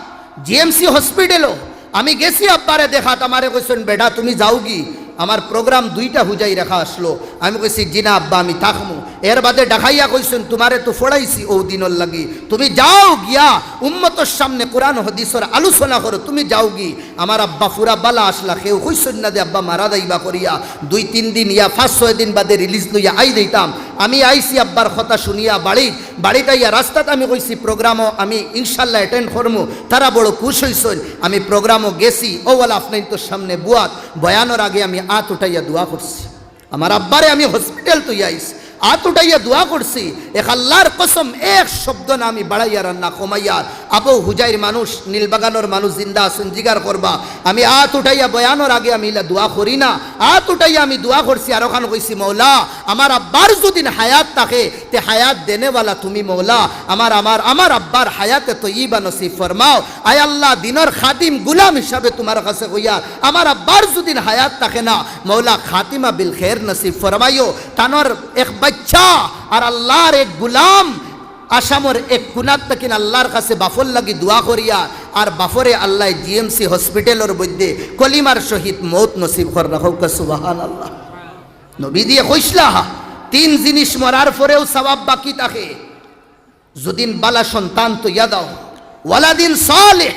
জিএমসি হসপিটালো আমি গেছি আব্বারে দেখাত, আমারে কইছইন, "বেটা, তুমি যাওগি, আমার প্রোগ্রাম দুইটা হুজাই রাখা আসলো।" আমি কইছি, "জি না আব্বা, আমি থাকমু।" এর বাদে ডাকাইয়া কইছইন, "তুমারে তো ফড়াইছি অউ দিনর লাগি, তুমি যাও গিয়া উম্মতর সামনে কোরআন হাদিসর আলোচনা করো, তুমি যাওগি।" আমার আব্বা পুরা বালা আসলা, কেউ কইছইন না যে আব্বা মারা যাইবা করিয়া। দুই তিন দিন ইয়া পাঁচ ছয় দিন বাদে রিলিজ লইয়া আই দিতাম। আমি আইছি আব্বার কথা শুনিয়া বাড়িত, বাড়িত আইয়া রাস্তাত আমি কইছি, "প্রোগ্রামো আমি ইনশাল্লাহ অ্যাটেন্ড করমু।" তারা বড় খুশ অইছইন। আমি প্রোগ্রামো গেছি, অউ ওয়ালা আপনাইনতর সামনে বুয়াত, বয়ানর আগে আমি আত উঠাইয়া দোয়া করছি। আমার আব্বারে আমি হসপিটাল থইয়া আইছি, আত উঠাইয়া দোয়া করছি, এক আল্লাহর কসম, এক শব্দ না আমি বাড়াইয়ার আর না কমাইয়ার। আবু হুজাইর মানুষ, নীলবাগানর মানুষ জিন্দা আছইন, জিগার করবা। আমি আত উঠাইয়া বয়ানর আগে আমি ইলা দোয়া করি না, আত উঠাইয়া আমি দোয়া করছি, আর অখান কইছি, "মৌলা, আমার আব্বার যুদিন হায়াত থাকে, তে হায়াত দেনেওয়ালা তুমি মৌলা, আমার, আমার, আমার আব্বার হায়াতে তৈয়বা নসিব ফরমাও।" আয় আল্লাহ, দিনর খাদিম গুলাম হিসাবে তুমার কাছে কইয়ার, আমার আব্বার যুদিন হায়াত থাকে না, মৌলা খাতিমা বিল খের নসিব ফরমাইও। তানর এক বাচ্চা আর আল্লাহর এক গুলাম আসামর এক কুনাত তাকিন আল্লাহর কাছে বাফর লাগি দোয়া করিয়া, আর বাফরে আল্লায় জিএমসি হসপিটালর মধ্যে কলিমার সহিত মউত নসিব কররা। কউক্কা সুবহানাল্লাহ। নবীজিয়ে কইছলা, তিন জিনিস মরার পরেও সওয়াব বাকি থাকে। যুদিন বালা সন্তান থইয়া যাও, ওয়ালাদিন সালেহ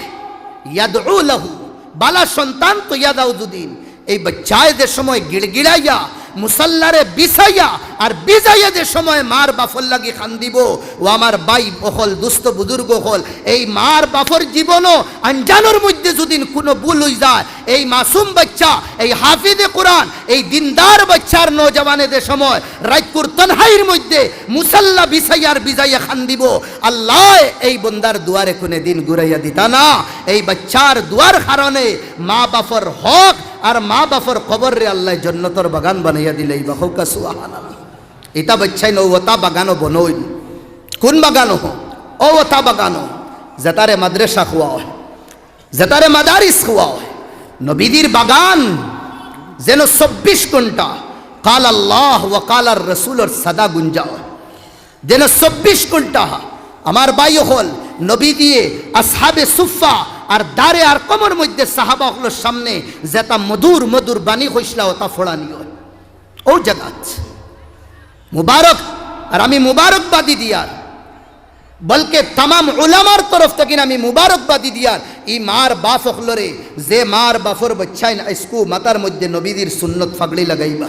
ইয়াদউ লাহু, বালা সন্তান থইয়া যাও যুদিন, এই বাচ্চায় যে সময় গিড়গিড়াইয়া, মুসাল্লারে বিছাইয়া আর ভিজাইয়া যে সময় মার বাফর লাগি কান্দিবো, ও আমার ভাই অকল, দুস্ত বুজুর্গ অকল, এই মার বাফর জীবনও আঞ্জানর মধ্যে যুদিন কুনু ভুল অইযায়, এই মাসুম বাচ্চা, এই হাফিজে কোরআন, এই দিনদার বাচ্চার নওজওয়ানে যে সময় রাইতকুর তনহাইর মধ্যে মুসাল্লা বিছাইয়া আর ভিজাইয়া কান্দিবো, আল্লায় এই বন্দার দুয়ারে কুনুদিন ঘুরাইয়া দিতা না। এই বাচ্চার দোয়ার কারণে মা বাফর হক আর মা বাফর কবররে আল্লায় জন্নতর বাগান বানাইয়া দিলাইবা। কউক্কা সুবহানাল্লাহ। ইতা বাচ্চাইন অউ অতা বাগানো বনইন। কুন বাগানো? অউ অতা বাগানো। যেতারে মাদ্রাসা কওয়া অয়, যেতারে মাদারিস কওয়া অয়, নবীজির বাগান যেন চব্বিশ ঘন্টা কাল আল্লাহ ওয়া কালার রসুলর সাদা গুঞ্জা অয়। যেন চব্বিশ ঘন্টা আমার ভাই অকল, নবীজিয়ে আসহাবে সুফফা আর দারে আরকমর মধ্যে সাহাবা অকলর সামনে যেতা মধুর মধুর বাণী কইছলা, অতা ফড়ানি অয়। অউ জাগাত মুবারক, আর আমি মুবারকবাদি দিয়ার, বলকে তামাম উলামার তরফ থাকি আমি মুবারকবাদি দিয়ার, ই মার বাফ অকলরে, যে মার বাফর বাচ্চাইন আইজকু মাথার মধ্যে নবীজির সুন্নত ফাগড়ি লাগাইবা।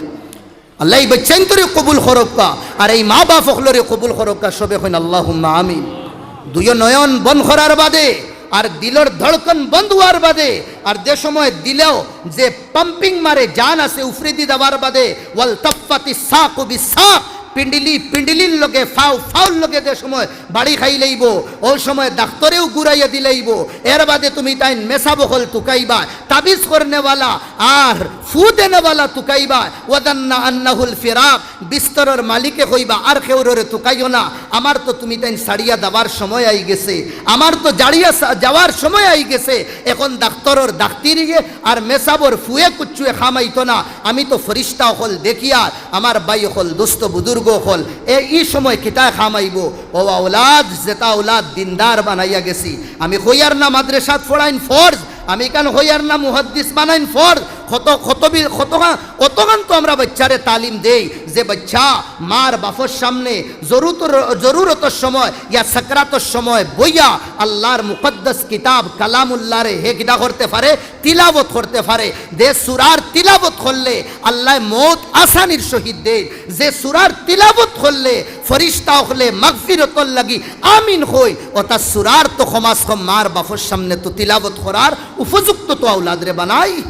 আল্লায় ই বাচ্চাইনতরে কবুল করউক্কা, আর এই মা বাফ অকলরে কবুল করউক্কা, সবে কইন আল্লাহুম্মা আমিন। দুইও নয়ন বন্ধ করার বাদে, আর দিলর ধড়কন বন্ধ অওয়ার বাদে, আর যে সময় দিলেও যে পাম্পিং মারে, জান আছে উফরেদি যাওয়ার বাদে, ওয়াল তাফফাতি সাকু বিসাক, পিন্ডিলি পিন্ডিলির লগে, ফাও ফাওর লগে যে সময় বাড়ি খাইলাইবো, অউ সময় ডাক্তরেও ঘুরাইয়া দিলাইবো। এর বাদে তুমি তাইন মেসাব অকল তুকাইবা, তাবিজ করনেওয়ালা আর ফু দেনেওয়ালা তুকাইবা। ওয়াজান্না আন্নাহুল ফিরাক, বিস্তরর মালিকে কইবা, "আর কেউররে তুকাইও না, আমার তো তুমি তাইন ছাড়িয়া যাওয়ার সময় আইগেছে, আমার তো জাড়িয়া সা-, যাওয়ার সময় আইগেছে।" এখন ডাক্তরর ডাক্তিরিয়ে আর মেসাবর ফুয়ে কুচ্চুয়ে কামাইতো না। আমি তো ফিরিস্তা অকল দেখিয়ার, আমার ভাই অকল, দুস্ত বুজুর্গ অকল, এ, ই সময় কিতায় কামাইবো? অউ আওলাদ, যেতা আওলাদ দিনদার বানাইয়া গেছি। আমি কইয়ার না মাদ্রাসাত ফড়াইন ফরজ, আমি ইখান কইয়ার না মুহাদ্দিস বানাইন ফরজ, কত, কত বি-, কতখান, কতখান তো আমরা বাচ্চারে তালিম দেই যে, "বাচ্চা, মার বাপর সামনে জরুতর-, জরুরতর সময় ইয়া সাকরাতর সময় বইয়া আল্লাহর মুকদ্দাস কিতাব কালামুল্লাহরে হে কিতা করতে পারে, তিলাবত করতে পারে।" যে সুরার তিলাবত করলে আল্লাহ মৌত আসানির সহিত দেয়, যে সুরার তিলাবত করলে ফরিস্তা অকলে মাগফিরতর লাগি আমিন কইন, অতা সুরার তো কমাস কম মার বাপর সামনে তো তিলাবত করার উপযুক্ত তো আওলাদরে বানাই।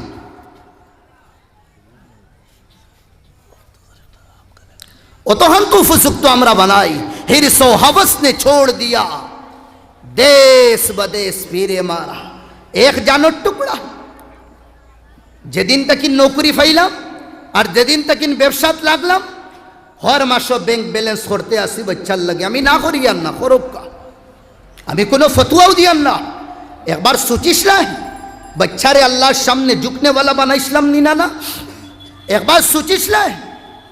অতখান তো উপযুক্ত আমরা বানাই। হিরস ও হবস নে ছোড় দিয়া দেশ বদেশ ফিরে মারা, এক জানর টুকরা। যেদিন থাকি নৌকরি পাইলাম আর যেদিন থাকি ব্যবসাত লাগলাম, হর মাসো ব্যাংক ব্যালেন্স করতে আসি বাচ্চার লাগি। আমি না করিয়ার না, করউক্কা। আমি কুনু ফতুয়াও দিয়ার না। একবার সুচিস না, বাচ্চারে আল্লাহর সামনে ঝুকনেওয়ালা বানাইছলাম নি না, না? একবার সুচিস না,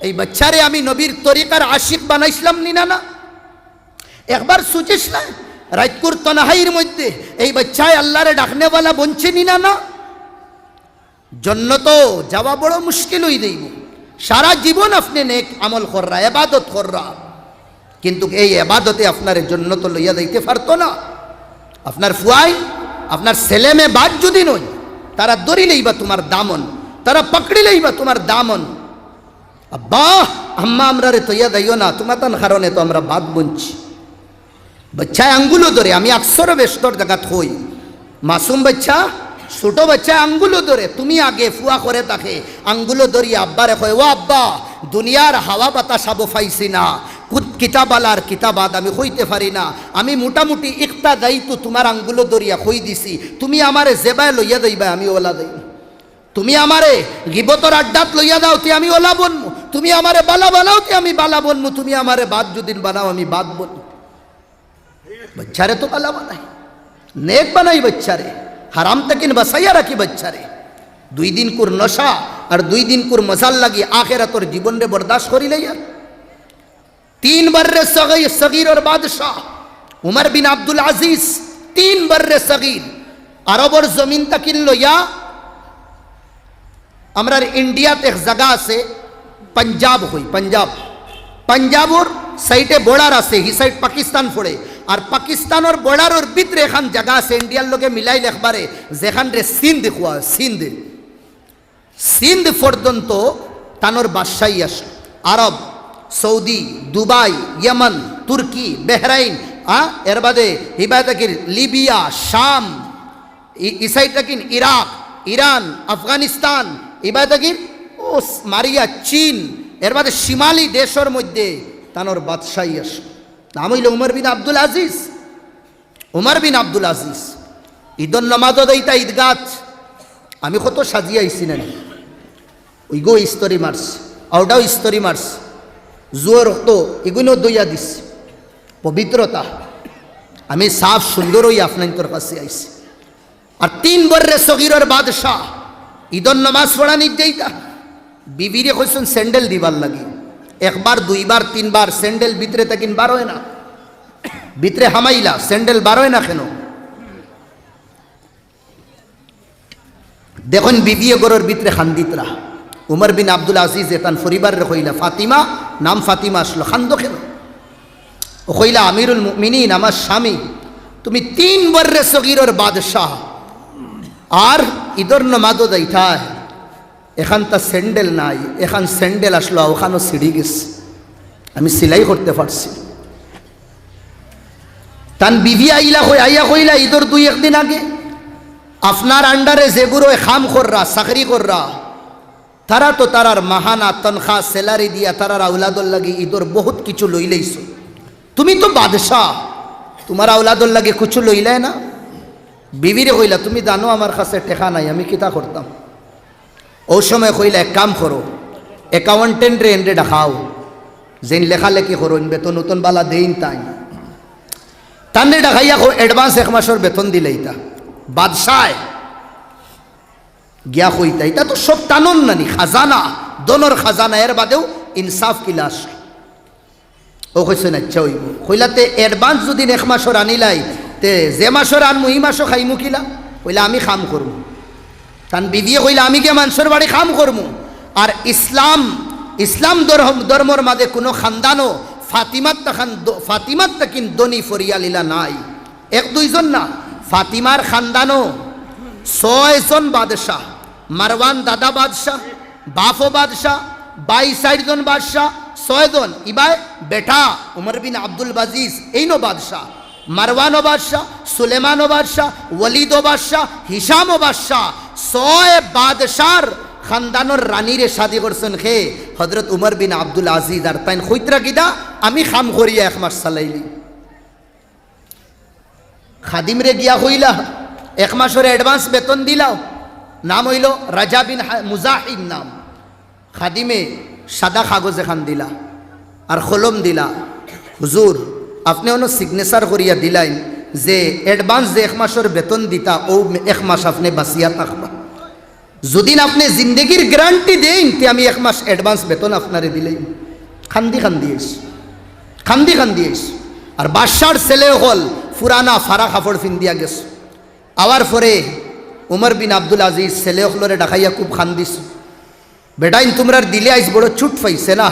এই বাচ্চারে আমি নবীর তরিকার আশিক বানাইছলাম নি না, না? একবার সুচিস না, রাইতকুর তনহাইর মধ্যে এই বাচ্চায় আল্লাহরে ডাকনেওয়ালা বনছে নি না, না? জন্নতো যাওয়া বড় মুশকিল অই যাইবো। সারা জীবন আপনে নেক আমল কররা, এবাদত কররা, কিন্তুক এই এবাদতে আপনারে জন্নতো লইয়া যাইতে পারতো না। আপনার ফুয়াইন, আপনার ছেলে মেয়ে বাদ যুদি নয়, তারা ধরি লইবা তুমার দামন, তারা পাকড়ি লইবা তুমার দামন। "আব্বা, আম্মা, আমরারে থইয়া যাইও না, তুমাতান কারণে তো আমরা বাদ বনছি।" বাচ্চায় আঙ্গুলো ধরে, আমি আকসর বেশতর জাগাত কই, মাসুম বাচ্চা, ছোট বাচ্চায় আঙ্গুলো ধরে, তুমি আগে ফুয়া করে থাকে, আঙ্গুলো ধরিয়া আব্বারে কয়, "ও আব্বা, দুনিয়ার হাওয়া বাতাস আবো পাইছি না, কুত-, কিতা বালা আর কিতা বাদ আমি কইতে পারি না, আমি মোটামুটি ইকতা যাইতু তুমার আঙ্গুলো ধরিয়া কই দিছি, তুমি আমারে যেবায় লইয়া যাইবায় আমি ওলা যাইমু।" তুমি আমারে গিবতর আড্ডাত লইয়া যাও, তে আমি ওলা বনমু। তুমি আমারে বালা বানাও, তে আমি বালা বনমু। তুমি আমারে বাদ যুদিন বানাও, আমি বাদ বনমু। বাচ্চারে তো বালা বানাই, নেক বানাই বাচ্চারে, হারাম থাকিন বাঁচাইয়া রাখি বাচ্চারে। দুই দিনকুর নশা আর দুই দিনকুর মজার লাগি আখেরাতর জীবনরে বরদাস্ত করি লইয়া তিন বর্রে সগি-, সগিরর বাদশাহ উমর বিন আব্দুল আজিজ, তিন বর্রে সগির, আরবর জমিন তাকিন লইয়া আমরার ইন্ডিয়াত এক জাগা আছে, পাঞ্জাব কই, পাঞ্জাব। পাঞ্জাবর সাইডে বর্ডার আছে, হি সাইড পাকিস্তান পড়ে। আর পাকিস্তানর বর্ডারর ভিতরে এখান জাগা আছে, ইন্ডিয়ার লগে মিলাইল একবারে, যেখানরে সিন্ধ কওয়া অয়, সিন্ধ। সিন্ধ পর্যন্ত তানর বাদশাহী আছে। আরব, সৌদি, দুবাই, ইয়েমন, তুর্কি, বেহরাইন, আ, এর বাদে ইবাদে কির লিবিয়া, শাম, ই-, ইসাই তাকিন ইরাক, ইরান, আফগানিস্তান, ইবাদে কির ও স-, মারিয়া চীন, এর বাদে শিমালি দেশর মধ্যে তানর বাদশাহী আছে। নাম অইল উমর বিন আব্দুল আজিজ। উমর বিন আব্দুল আজিজ, ইদর নমাজো দেইতা ইদগাত, আমি কত সাজিয়া আইছি না নি? ওইগো ইস্তরি মারছে, আওটাও ইস্তরি মারছে, জুয়ো রক্ত, ইগুইনও দইয়া দিছে। পবিত্রতা, আমি সাফ সুন্দর অইয়া আপনাইন্তর কাছে আইছি। আর তিন বর্রে সগিরর বাদশাহ, ইদর নমাজ পড়ানিত যাইতা, বিবিরে কইছইন স্যান্ডেল দিবার লাগি। একবার, দুইবার, তিনবার স্যান্ডেল ভিতরে তাকিন বার অয় না। ভিতরে হামাইলা, স্যান্ডেল বার অয় না কেনে? দেখইন বিবিয়ে ঘরর ভিতরে কান্দিতরা। উমর বিন আব্দুল আজিজে তান পরিবাররে কইলা, "ফাতিমা, নাম ফাতিমা আসলো, কান্দো কেনে?" ও কইলা, "আমিরুল মুমিনিন, আমার স্বামী, তুমি তিন বর্রে সগিরর বাদশাহ, আর ইদর নমাজো যাইতায়, এখানতা স্যান্ডেল নাই, এখান স্যান্ডেল আসলো, ওখানও ছিঁড়ি গেছে, আমি সিলাই করতে পারছি না।" তান বিবি আইলা কই-, আইয়া কইলা, "ইদর দুই একদিন আগে আপনার আন্ডারে যেগুরে কাম কররা, চাকরি কররা, তারা তো তারার মাহানা তনখা, স্যালারি দিয়া তারার আওলাদর লাগি ইদর বহুত কিছু লইলাইছো। তুমি তো বাদশাহ, তুমার আওলাদর লাগি কিছু লইলায় না?" বিবিরে কইলা, "তুমি জানো আমার কাছে টেকা নাই, আমি কিতা করতাম?" ও সময় কইলা, "এক কাম করো, অ্যাকাউন্টেন্টরে এনরে ডাকাও, যেইন লেখালেখি করইন, বেতন উতন বালা দেইন তাইন। তানরে ডাকাইয়া কও, অ্যাডভান্স এক মাসর বেতন দিলাইতা।" বাদশায় গিয়া কইতা, "ইতা তো সব তানর নানি খাজানা, ধনর খাজানা, এর বাদেও ইনসাফ কিলা আছে?" ও কইছইন, "আচ্ছা অইবো।" কইলা, "তে অ্যাডভান্স যুদি এক মাসর আনিলাই, তে যে মাসর আনমু, ই মাসও খাইমু কিলা?" কইলা, "আমি কাম করমু।" তান বিবিয়ে কইলা, "আমি গিয়া মানষর বাড়ি কাম করমু।" আর ইসলাম, ইসলাম ধর্ম, ধর্মর মাঝে কুনু খান্দানো ফাতিমার তাখান দ-, ফাতিমার তাকিন ধনী ফরিয়াল ইলা নাই। এক দুইজন না, ফাতিমার খান্দানো ছয়জন বাদশাহ। মারওয়ান দাদা বাদশাহ, বাফও বাদশাহ, ভাই চাইরজন বাদশাহ, ছয়জন। ইবায় বেটা উমর বিন আব্দুল আজিজ, এইনও বাদশাহ। মারওয়ানও বাদশাহ, সুলেমানও বাদশাহ, ওলিদও বাদশাহ, হিশামও বাদশাহ। ছয় বাদশার খান্দানর রানীরে শাদি করছইন কে? হযরত উমর বিন আব্দুল আজিজ। আর তাইন কইতরা কিতা, "আমি কাম করিয়া এক মাস চালাইলি।" খাদিমরে গিয়া কইলা, "এক মাসর advance বেতন দিলাও।" নাম অইলো রাজা বিন হা-, মুজাহিম নাম। খাদিমে সাদা কাগজ এখান দিলা আর কলম দিলা, "হুজুর, আপনে অনো signature করিয়া দিলাইন যে advance যে এক মাসর বেতন দিতা, অউ এক মাস আপনে বাঁচিয়া থাকবা। যুদিন আপনে জিন্দেগির guarantee দেইন, তে আমি এক মাস advance বেতন আপনারে দিলাইমু।" কান্দি কান্দি আইস, কান্দি কান্দি আইস। আর বাদশার ছেলে অকল পুরানা ফাড়া কাপড় ফিন্দিয়া গেছে। আওয়ার পরে উমর বিন আব্দুল আজিজ ছেলে অকলরে ডাকাইয়া খুব কান্দিছে। "বেটাইন, তুমরার দিলে আইজ বড় চুট পাইছে না?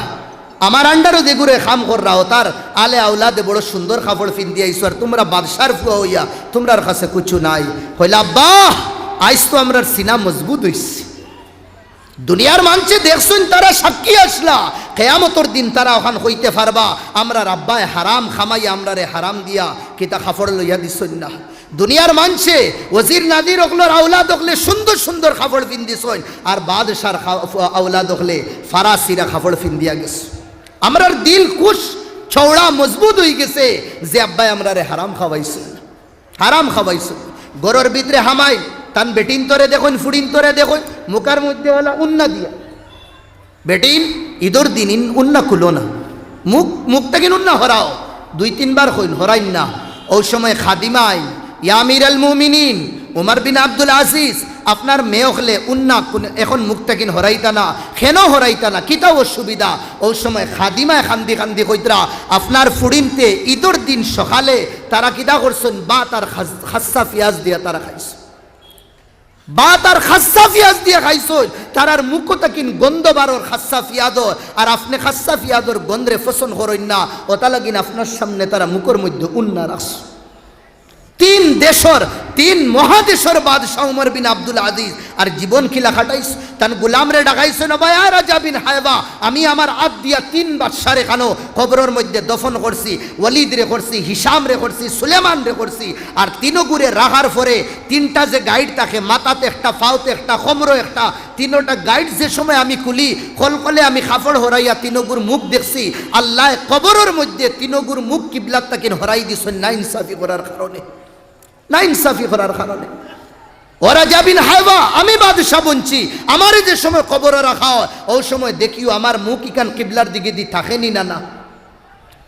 আমার under-ও যেগুরে কাম কররা, অতার আলে আওলাদে বড় সুন্দর কাপড় ফিন্দিয়া আইছো, আর তুমরা বাদশার ফুয়া অইয়া তুমরার কাছে কুছু নাই।" কইলা, "আব্বা, আইজ তো আমরার সিনা মজবুত অইছে। দুনিয়ার মানষে দেখছইন, তারা সাক্ষী আছলা, কেয়ামতর দিন তারা অখান কইতে পারবা, আমরার আব্বায় হারাম কামাইয়া আমরারে হারাম দিয়া কিতা কাপড় লইয়া দিছইন না।" দুনিয়ার মানষে, ওজির নাজির অকলর আওলাদ অকলে সুন্দর সুন্দর কাপড় ফিন্দিছইন, আর বাদশার খা-, আওলাদ অকলে ফাড়া ছিড়া কাপড় ফিন্দিয়া গেছে। আমরার দিল খুশ, চওড়া, মজবুত অইগেছে যে আব্বায় আমরারে হারাম খাওয়াইছইন, হারাম খাওয়াইছইন। ঘরর ভিতরে হামাইন, তান বেটিন্তরে দেখইন, ফুড়িন্তরে দেখইন, মুখর মধ্যে অলা উন্না দিয়া। বেটিন, ইদর দিন ইন উন্না খুলো না, মুখ, মুখ থাকি উন্না হরাও। দুই তিনবার কইন, হরাইন না। অউ সময় খাদিমা আইন, "ইয়া আমিরাল মুমিনিন, উমর বিন আব্দুল আজিজ, আপনার মেয়ে অকলে উন্না কুন-, এখন মুখ থাকি হরাইতা না, কেনে হরাইতা না, কিতা অসুবিধা?" অউ সময় খাদিমায় কান্দি কান্দি কইতরা, "আপনার ফুড়িন্তে ইদর দিন সকালে তারা কিতা করছইন, ভাত আর খাস-, খাস্তা পিয়াজ দিয়া তারা খাইছইন।" ভাত আর খাস্তা পিয়াজ দিয়া খাইছইন, তারার মুখ থাকি গন্ধ বারর খাস্তা পিয়াজর, আর আপনে খাস্তা পিয়াজর গন্ধরে পছন্দ করইন না, অতা লাগিন আপনার সামনে তারা মুখর মধ্যে উন্না রাখছইন। তিন দেশর, তিন মহাদেশর বাদশা উমর বিন আব্দুল আজিজ আর জীবন কিলা কাটাইছইন, তান গুলামরে ডাকাইছইন, "ওবা ইয়া রাজা বিন হায়বা, আমি আমার আত দিয়া তিন বাদশারে কানো কবরর মধ্যে দফন করছি, ওলিদরে করছি, হিশামরে করছি, সুলেমানরে করছি, আর তিনগুরে রাখার পরে তিনটা যে গাইড থাকে, মাথাত একটা, পাওত একটা, কমরো একটা, তিনোটা গাইড যে সময় আমি খুলি, কলকলে আমি কাপড় হরাইয়া তিনগুর মুখ দেখছি, আল্লায় কবরর মধ্যে তিনগুর মুখ কিবলার তাকিন হরাই দিছইন, নাইনসাফি করার কারণে, নাইনসাফি করার কারণে।" "ও রাজা বিন হায়বা, আমি বাদশা বনছি, আমারে যে সময় কবরো রাখা অয়, অউ সময় দেখিও আমার মুখ ইখান কিবলার দিকেদি থাকে নি না, না?"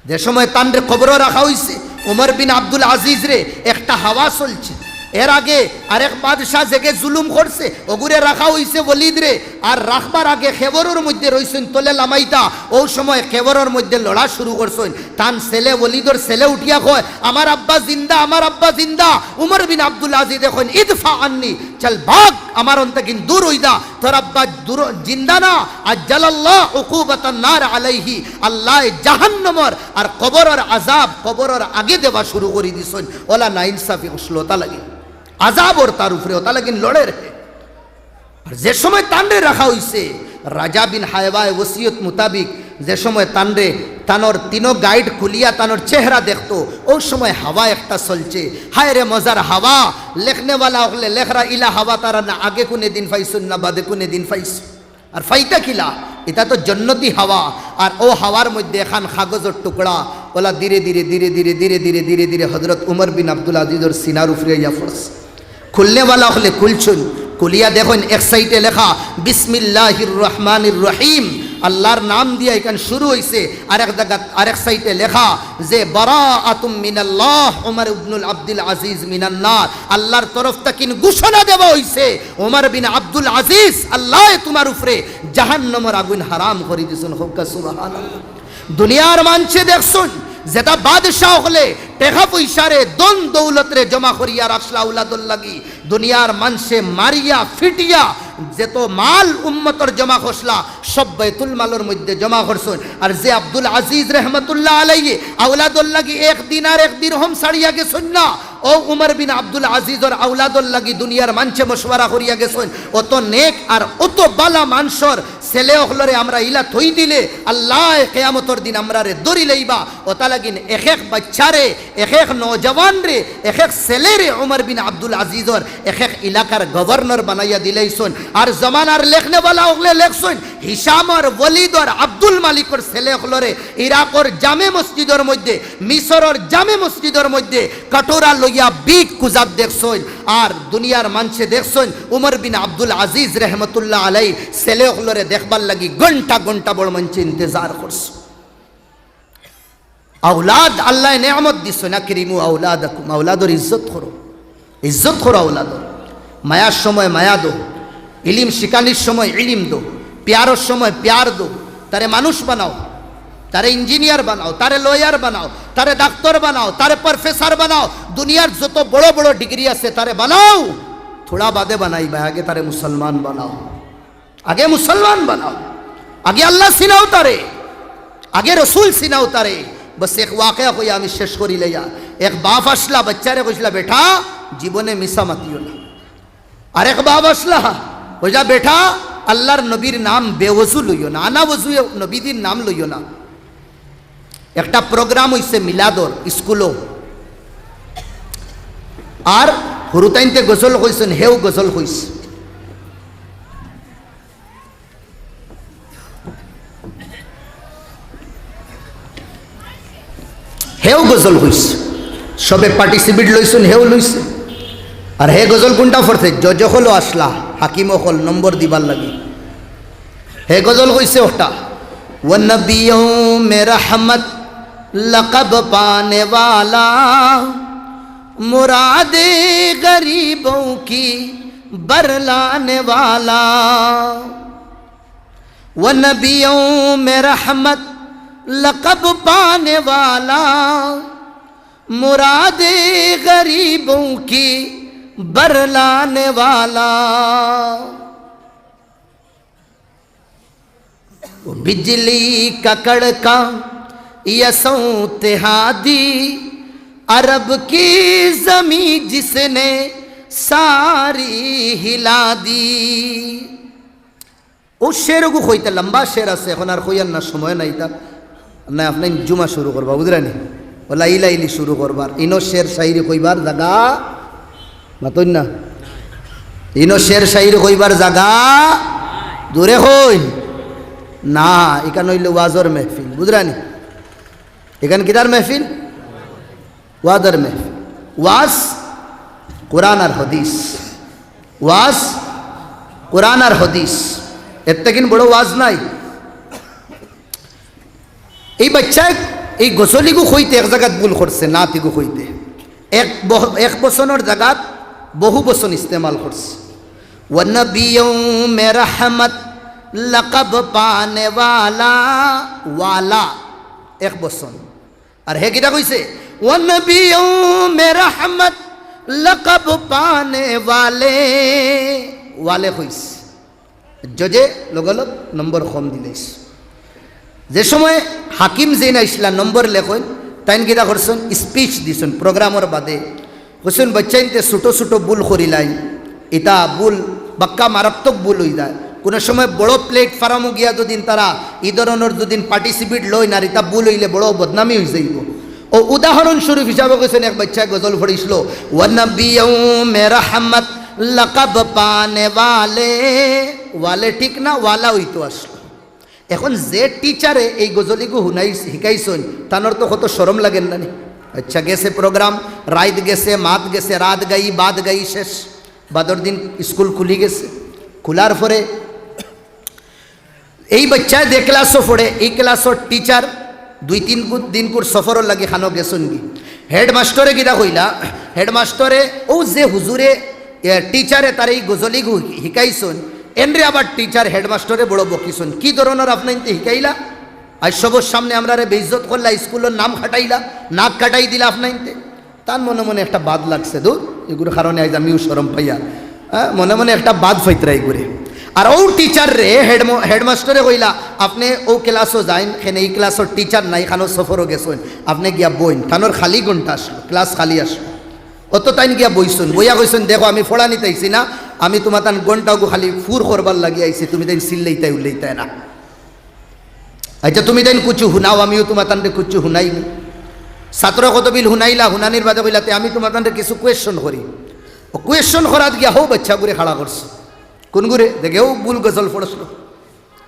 যে সময় তানরে কবরো রাখা অইছে, উমর বিন আব্দুল আজিজরে একটা হাওয়া চলছে। এর আগে আরেক বাদশা যেগে জুলুম করছে, অগুরে রাখা অইছে ওলিদরে, আর রাখবার আগে কেবরর মধ্যে রইছইন তলে লামাইতা, অউ সময় কেবরর মধ্যে লড়া শুরু করছইন। তান ছেলে, ওলিদর ছেলে উঠিয়া কয়, "আমার আব্বা জিন্দা, আমার আব্বা জিন্দা।" উমর বিন আব্দুল আজিজে কইন, "ইদফা আন্নি, চল ভাগ, আমার অন থাকি দূর অই যা, তোর আব্বা দূর, জিন্দা না, আজ্জালাল্লাহ উকুবাতান নার আলাইহি।" আল্লায় জাহান্নামর আর কবরর আযাব কবরর আগে দেওয়া শুরু করি দিছইন। অলা নাইনসাফি অইলো, অতা লাগি আযাব অর তার উপরে, অতা লাগি লড়ের হে। আর যে সময় তানরে রাখা অইছে, রাজা বিন হায়বায় ওসিয়ত মোতাবিক যে সময় তানরে, তানর তিনো গাইড খুলিয়া তানর চেহারা দেখতো, অউ সময় হাওয়া একটা চলছে। হায় রে মজার হাওয়া, লেখনেওয়ালা অকলে লেখরা, ইলা হাওয়া তারা না আগে কুনে দিন পাইছইন না বাদে কুনে দিন পাইছইন। আর পাইতা কিলা? ইটা তো জন্নতি হাওয়া। আর অউ হাওয়ার মধ্যে এখান কাগজর টুকরা, অলা ধীরে ধীরে, ধীরে ধীরে, ধীরে ধীরে, ধীরে ধীরে হযরত উমর বিন আব্দুল আজিজর সিনার উপরে আইয়া পড়ছে। খুলনেওয়ালা অকলে খুলছইন, খুলিয়া দেখইন এক সাইডে লেখা, "বিসমিল্লাহির রহমানির রহিম", আল্লাহর নাম দিয়া ইখান শুরু অইছে। আরেক জাগাত, আরেক সাইডে লেখা যে, "বারাআতুম মিনাল্লাহ, উমর ইবনুল আব্দুল আজিজ মিনান্নার", আল্লাহর তরফ থাকি ঘোষণা দেওয়া অইছে, "উমর বিন আব্দুল আজিজ, আল্লায় তুমার উপরে জাহান্নামর আগুন হারাম করি দিছইন।" কউক্কা সুবহানাল্লাহ। দুনিয়ার মানষে দেখছইন, যেটা বাদশাহ অকলে টেকা পয়সারে, ধন দৌলতরে জমা করিয়া রাখলা আওলাদর লাগি, দুনিয়ার মানষে মারিয়া ফিটিয়া যেত মাল উম্মতর জমা করছলা, সব বাইতুল মালর মধ্যে জমা করছইন। আর যে আব্দুল আজিজ রহমতুল্লাহ আলাইহি আওলাদর লাগি এক দিনার এক দিরহম ছাড়িয়া গেছইন না, অউ উমর বিন আব্দুল আজিজর আওলাদর লাগি দুনিয়ার মানষে মশওয়ারা করিয়া গেছইন। অত নেক আর অত বালা মানষর ছেলে অকলরে আমরা ইলা থই দিলে আল্লায় কিয়ামতর দিন আমরারে ধরি লইবা। অতা লাগিন এক এক বাচ্চারে, এক এক নওজওয়ানরে, এক এক ছেলেরে উমর বিন আব্দুল আজিজর এক এক এলাকার গভর্নর বানাইয়া দিলাইছইন। আর জমানার লেখনেওয়ালা অকলে লেখছইন, হিশামর, ওলিদর, আব্দুল মালিকর ছেলে অকলরে ইরাকর জামে মসজিদর মধ্যে, মিসরর জামে মসজিদর মধ্যে কাটোরা লইয়া ভিক খুজাত দেখছইন। আর দুনিয়ার মানষে দেখছইন উমর বিন আব্দুল আজিজ রহমতুল্লাহ আলাই ছেলে অকলরে দেখবার লাগি ঘন্টা ঘন্টা বড় মানষে ইন্তেজার করছইন। আওলাদ আল্লায় নেয়ামত দিছইন, আকরিমু আওলাদাকুম, আওলাদর ইজ্জত করো, ইজ্জত করো আওলাদর। মায়ার সময় মায়া দো, ইলিম শিখানির সময় ইলিম দো, পিয়ারর সময় পিয়ার দো। তারে মানুষ বানাও, তারে ইঞ্জিনিয়ার বানাও, তারে লয়ার বানাও, তারে ডাক্তার বানাও, তারে প্রফেসর বানাও, দুনিয়ার যত বড় বড় ডিগ্রি আছে তারে বানাও। থুড়া বাদে বানাইবা, আগে তারে মুসলমান বানাও, আগে মুসলমান বানাও, আগে আল্লাহ চিনাও তারে, আগে রসুল চিনাও তারে। বস এক ওয়াকিয়া কইয়া আমি শেষ করি লইয়া। এক বাপ আছলা, বাচ্চারে কইছলা, "বেটা, জীবনে মিছা মাতিও না।" আর এক বাপ আছলা, কইলা, "বেটা, আল্লাহর নবীর নাম বেওজু লইও না, আনা ওজুয়ে নবীজির নাম লইও না।" একটা প্রোগ্রাম অইছে মিলাদর স্কুলো, আর হুরুতাইন্তে গজল কইছইন, হেও গজল কইছে। হেও গজল কইছে, সবে পার্টিসিপেট লইছইন, হেও লইছে। আর হে গজল কুনটা পড়ছে? জজ অকলও আছলা, হাকিম অকল নম্বর দিবার লাগি। হে গজল কইছে ওটা, "ও নবিয়ো মে রহমত লকব পানে ওয়ালা, মুরাদে গরিবোঁ কি বরলানে ওয়ালা।" "ও নবিয়ো মে রহমত লকব পানে ওয়ালা, মুরাদে গরিবোঁ কি বরলানে ওয়ালা।" "ও বিজলি কা কড়কা, ইয়া সৌতে হাদি, আরব কি জমিন জিসনে সারি হিলা দি।" অউ শেরগু কইতে লম্বা শের আছে, এখন আর কইয়ার না, সময় নাই তার। না, আপনে জুমা শুরু করবা, বুঝরা নি? ওলা ইলা ইলি শুরু করবার। ইনো শের শাইরি কইবার জাগা মাতইন না। ইনো শের শাইরি কইবার জাগা জোরে কইন না। ইখান অইলে ওয়াজর মেহফিল, বুঝরা নি? ইখান কিতার মেহফিল? ওয়াজর মেহফিল। ওয়াজ কোরআন আর হাদিস, ওয়াজ কোরআন আর হাদিস, এর থাকি বড় ওয়াজ নাই। এই বাচ্চায় এই গজলিগু কইতে এক জাগাত ভুল করছে, নাতিগু কইতে এক বহ-, এক বচনর জাগাত বহু বচন ইস্তেমাল করছে। "ও নবিয়ো মে রহমত লকব পানে ওয়ালা", ওয়ালা এক বচন। আর হে কিতা কইছে? "ও নবিয়ো মে রহমত লকব পানে ওয়ালে", ওয়ালে কইছে। জজে লগালগ নম্বর কম দিলাইছে। যে সময় হাকিম যেইন আইছলা নম্বর লেখইন, তাইন কিতা করছইন? স্পিচ দিছইন প্রোগ্রামর বাদে। কইছইন, "বাচ্চাইন্তে ছোট ছোট ভুল করিলাইন, ইতা ভুল বাক্কা মারাত্মক ভুল অই যায়। কুনু সময় বড় প্ল্যাটফর্মো গিয়া যদিন তারা ই ধরনর যদিন পার্টিসিপেট লইন আর ইতা ভুল অইলে বড় বদনামি অই যাইবো।" অউ উদাহরণস্বরূপ হিসাবে কইছইন, এক বাচ্চায় গজল পড়ছিল, "ও নবিয়ো মে রহমত লকব পানে ওয়ালে", ওয়ালে ঠিক না, ওয়ালা অইতো আছলো। এখন যে টিচারে এই গজলিগু হুনাই-, হিকাইছইন, তানর তো কত শরম লাগের না নি? আচ্ছা, গেছে প্রোগ্রাম, রাইত গেছে, মাত গেছে, রাত গাই, বাদ গাই শেষ। বাদর দিন স্কুল খুলি গেছে। খুলার পরে এই বাচ্চায় যে ক্লাসো পড়ে, এই ক্লাসর টিচার দুই তিন গু-, দিনকুর সফরর লাগি খানো গেছইনগি। হেডমাস্টরে কিতা কইলা? হেডমাস্টরে অউ যে হুজুরে, এ, টিচারে তারে এই গজলিগু হিকাইছইন, এনরে আবার টিচার হেডমাস্টরে বড় বকিছইন। "কি ধরনর আপনাইন্তে হিকাইলা? আইজ সবর সামনে আমরারে বেইজ্জত করলা, স্কুলর নাম কাটাইলা, নাক কাটাই দিলা আপনাইন্তে। তান মনে মনে একটা বাদ লাগছে, দূর, এগুর কারণে আইজ আমিও শরম পাইয়ার। হ্যাঁ, মনে মনে একটা বাদ পাইতরা এগুরে। আর অউ টিচাররে হেডম-, হেডমাস্টরে কইলা, "আপনে অউ ক্লাসো যাইন, কেনে ই ক্লাসর টিচার নাই, খানো সফরো গেছইন, আপনে গিয়া বইন।" তানর খালি ঘন্টা আসলো, ক্লাস খালি আসলো। অত তাইন গিয়া বইছইন, বইয়া কইছইন, "দেখো, আমি পড়ানিত আইছি না, আমি তুমাতান ঘন্টাগু খালি ফুর করবার লাগি আইছি, তুমি তাইন চিল্লাইতায় উল্লাইতায় না।" আচ্ছা, তুমি তাইন কুছু হুনাও, আমিও তুমাতানরে কুছু হুনাই। ছাত্র কতবিল হুনাইলা, হুনানির বাদে কইলা, "তে আমি তুমাতানরে কিছু question করি।" অউ question করাত গিয়া হউ বাচ্চাগুরে খাড়া করছে। কুনগুরে? দেখে অউ ভুল গজল পড়ছিল।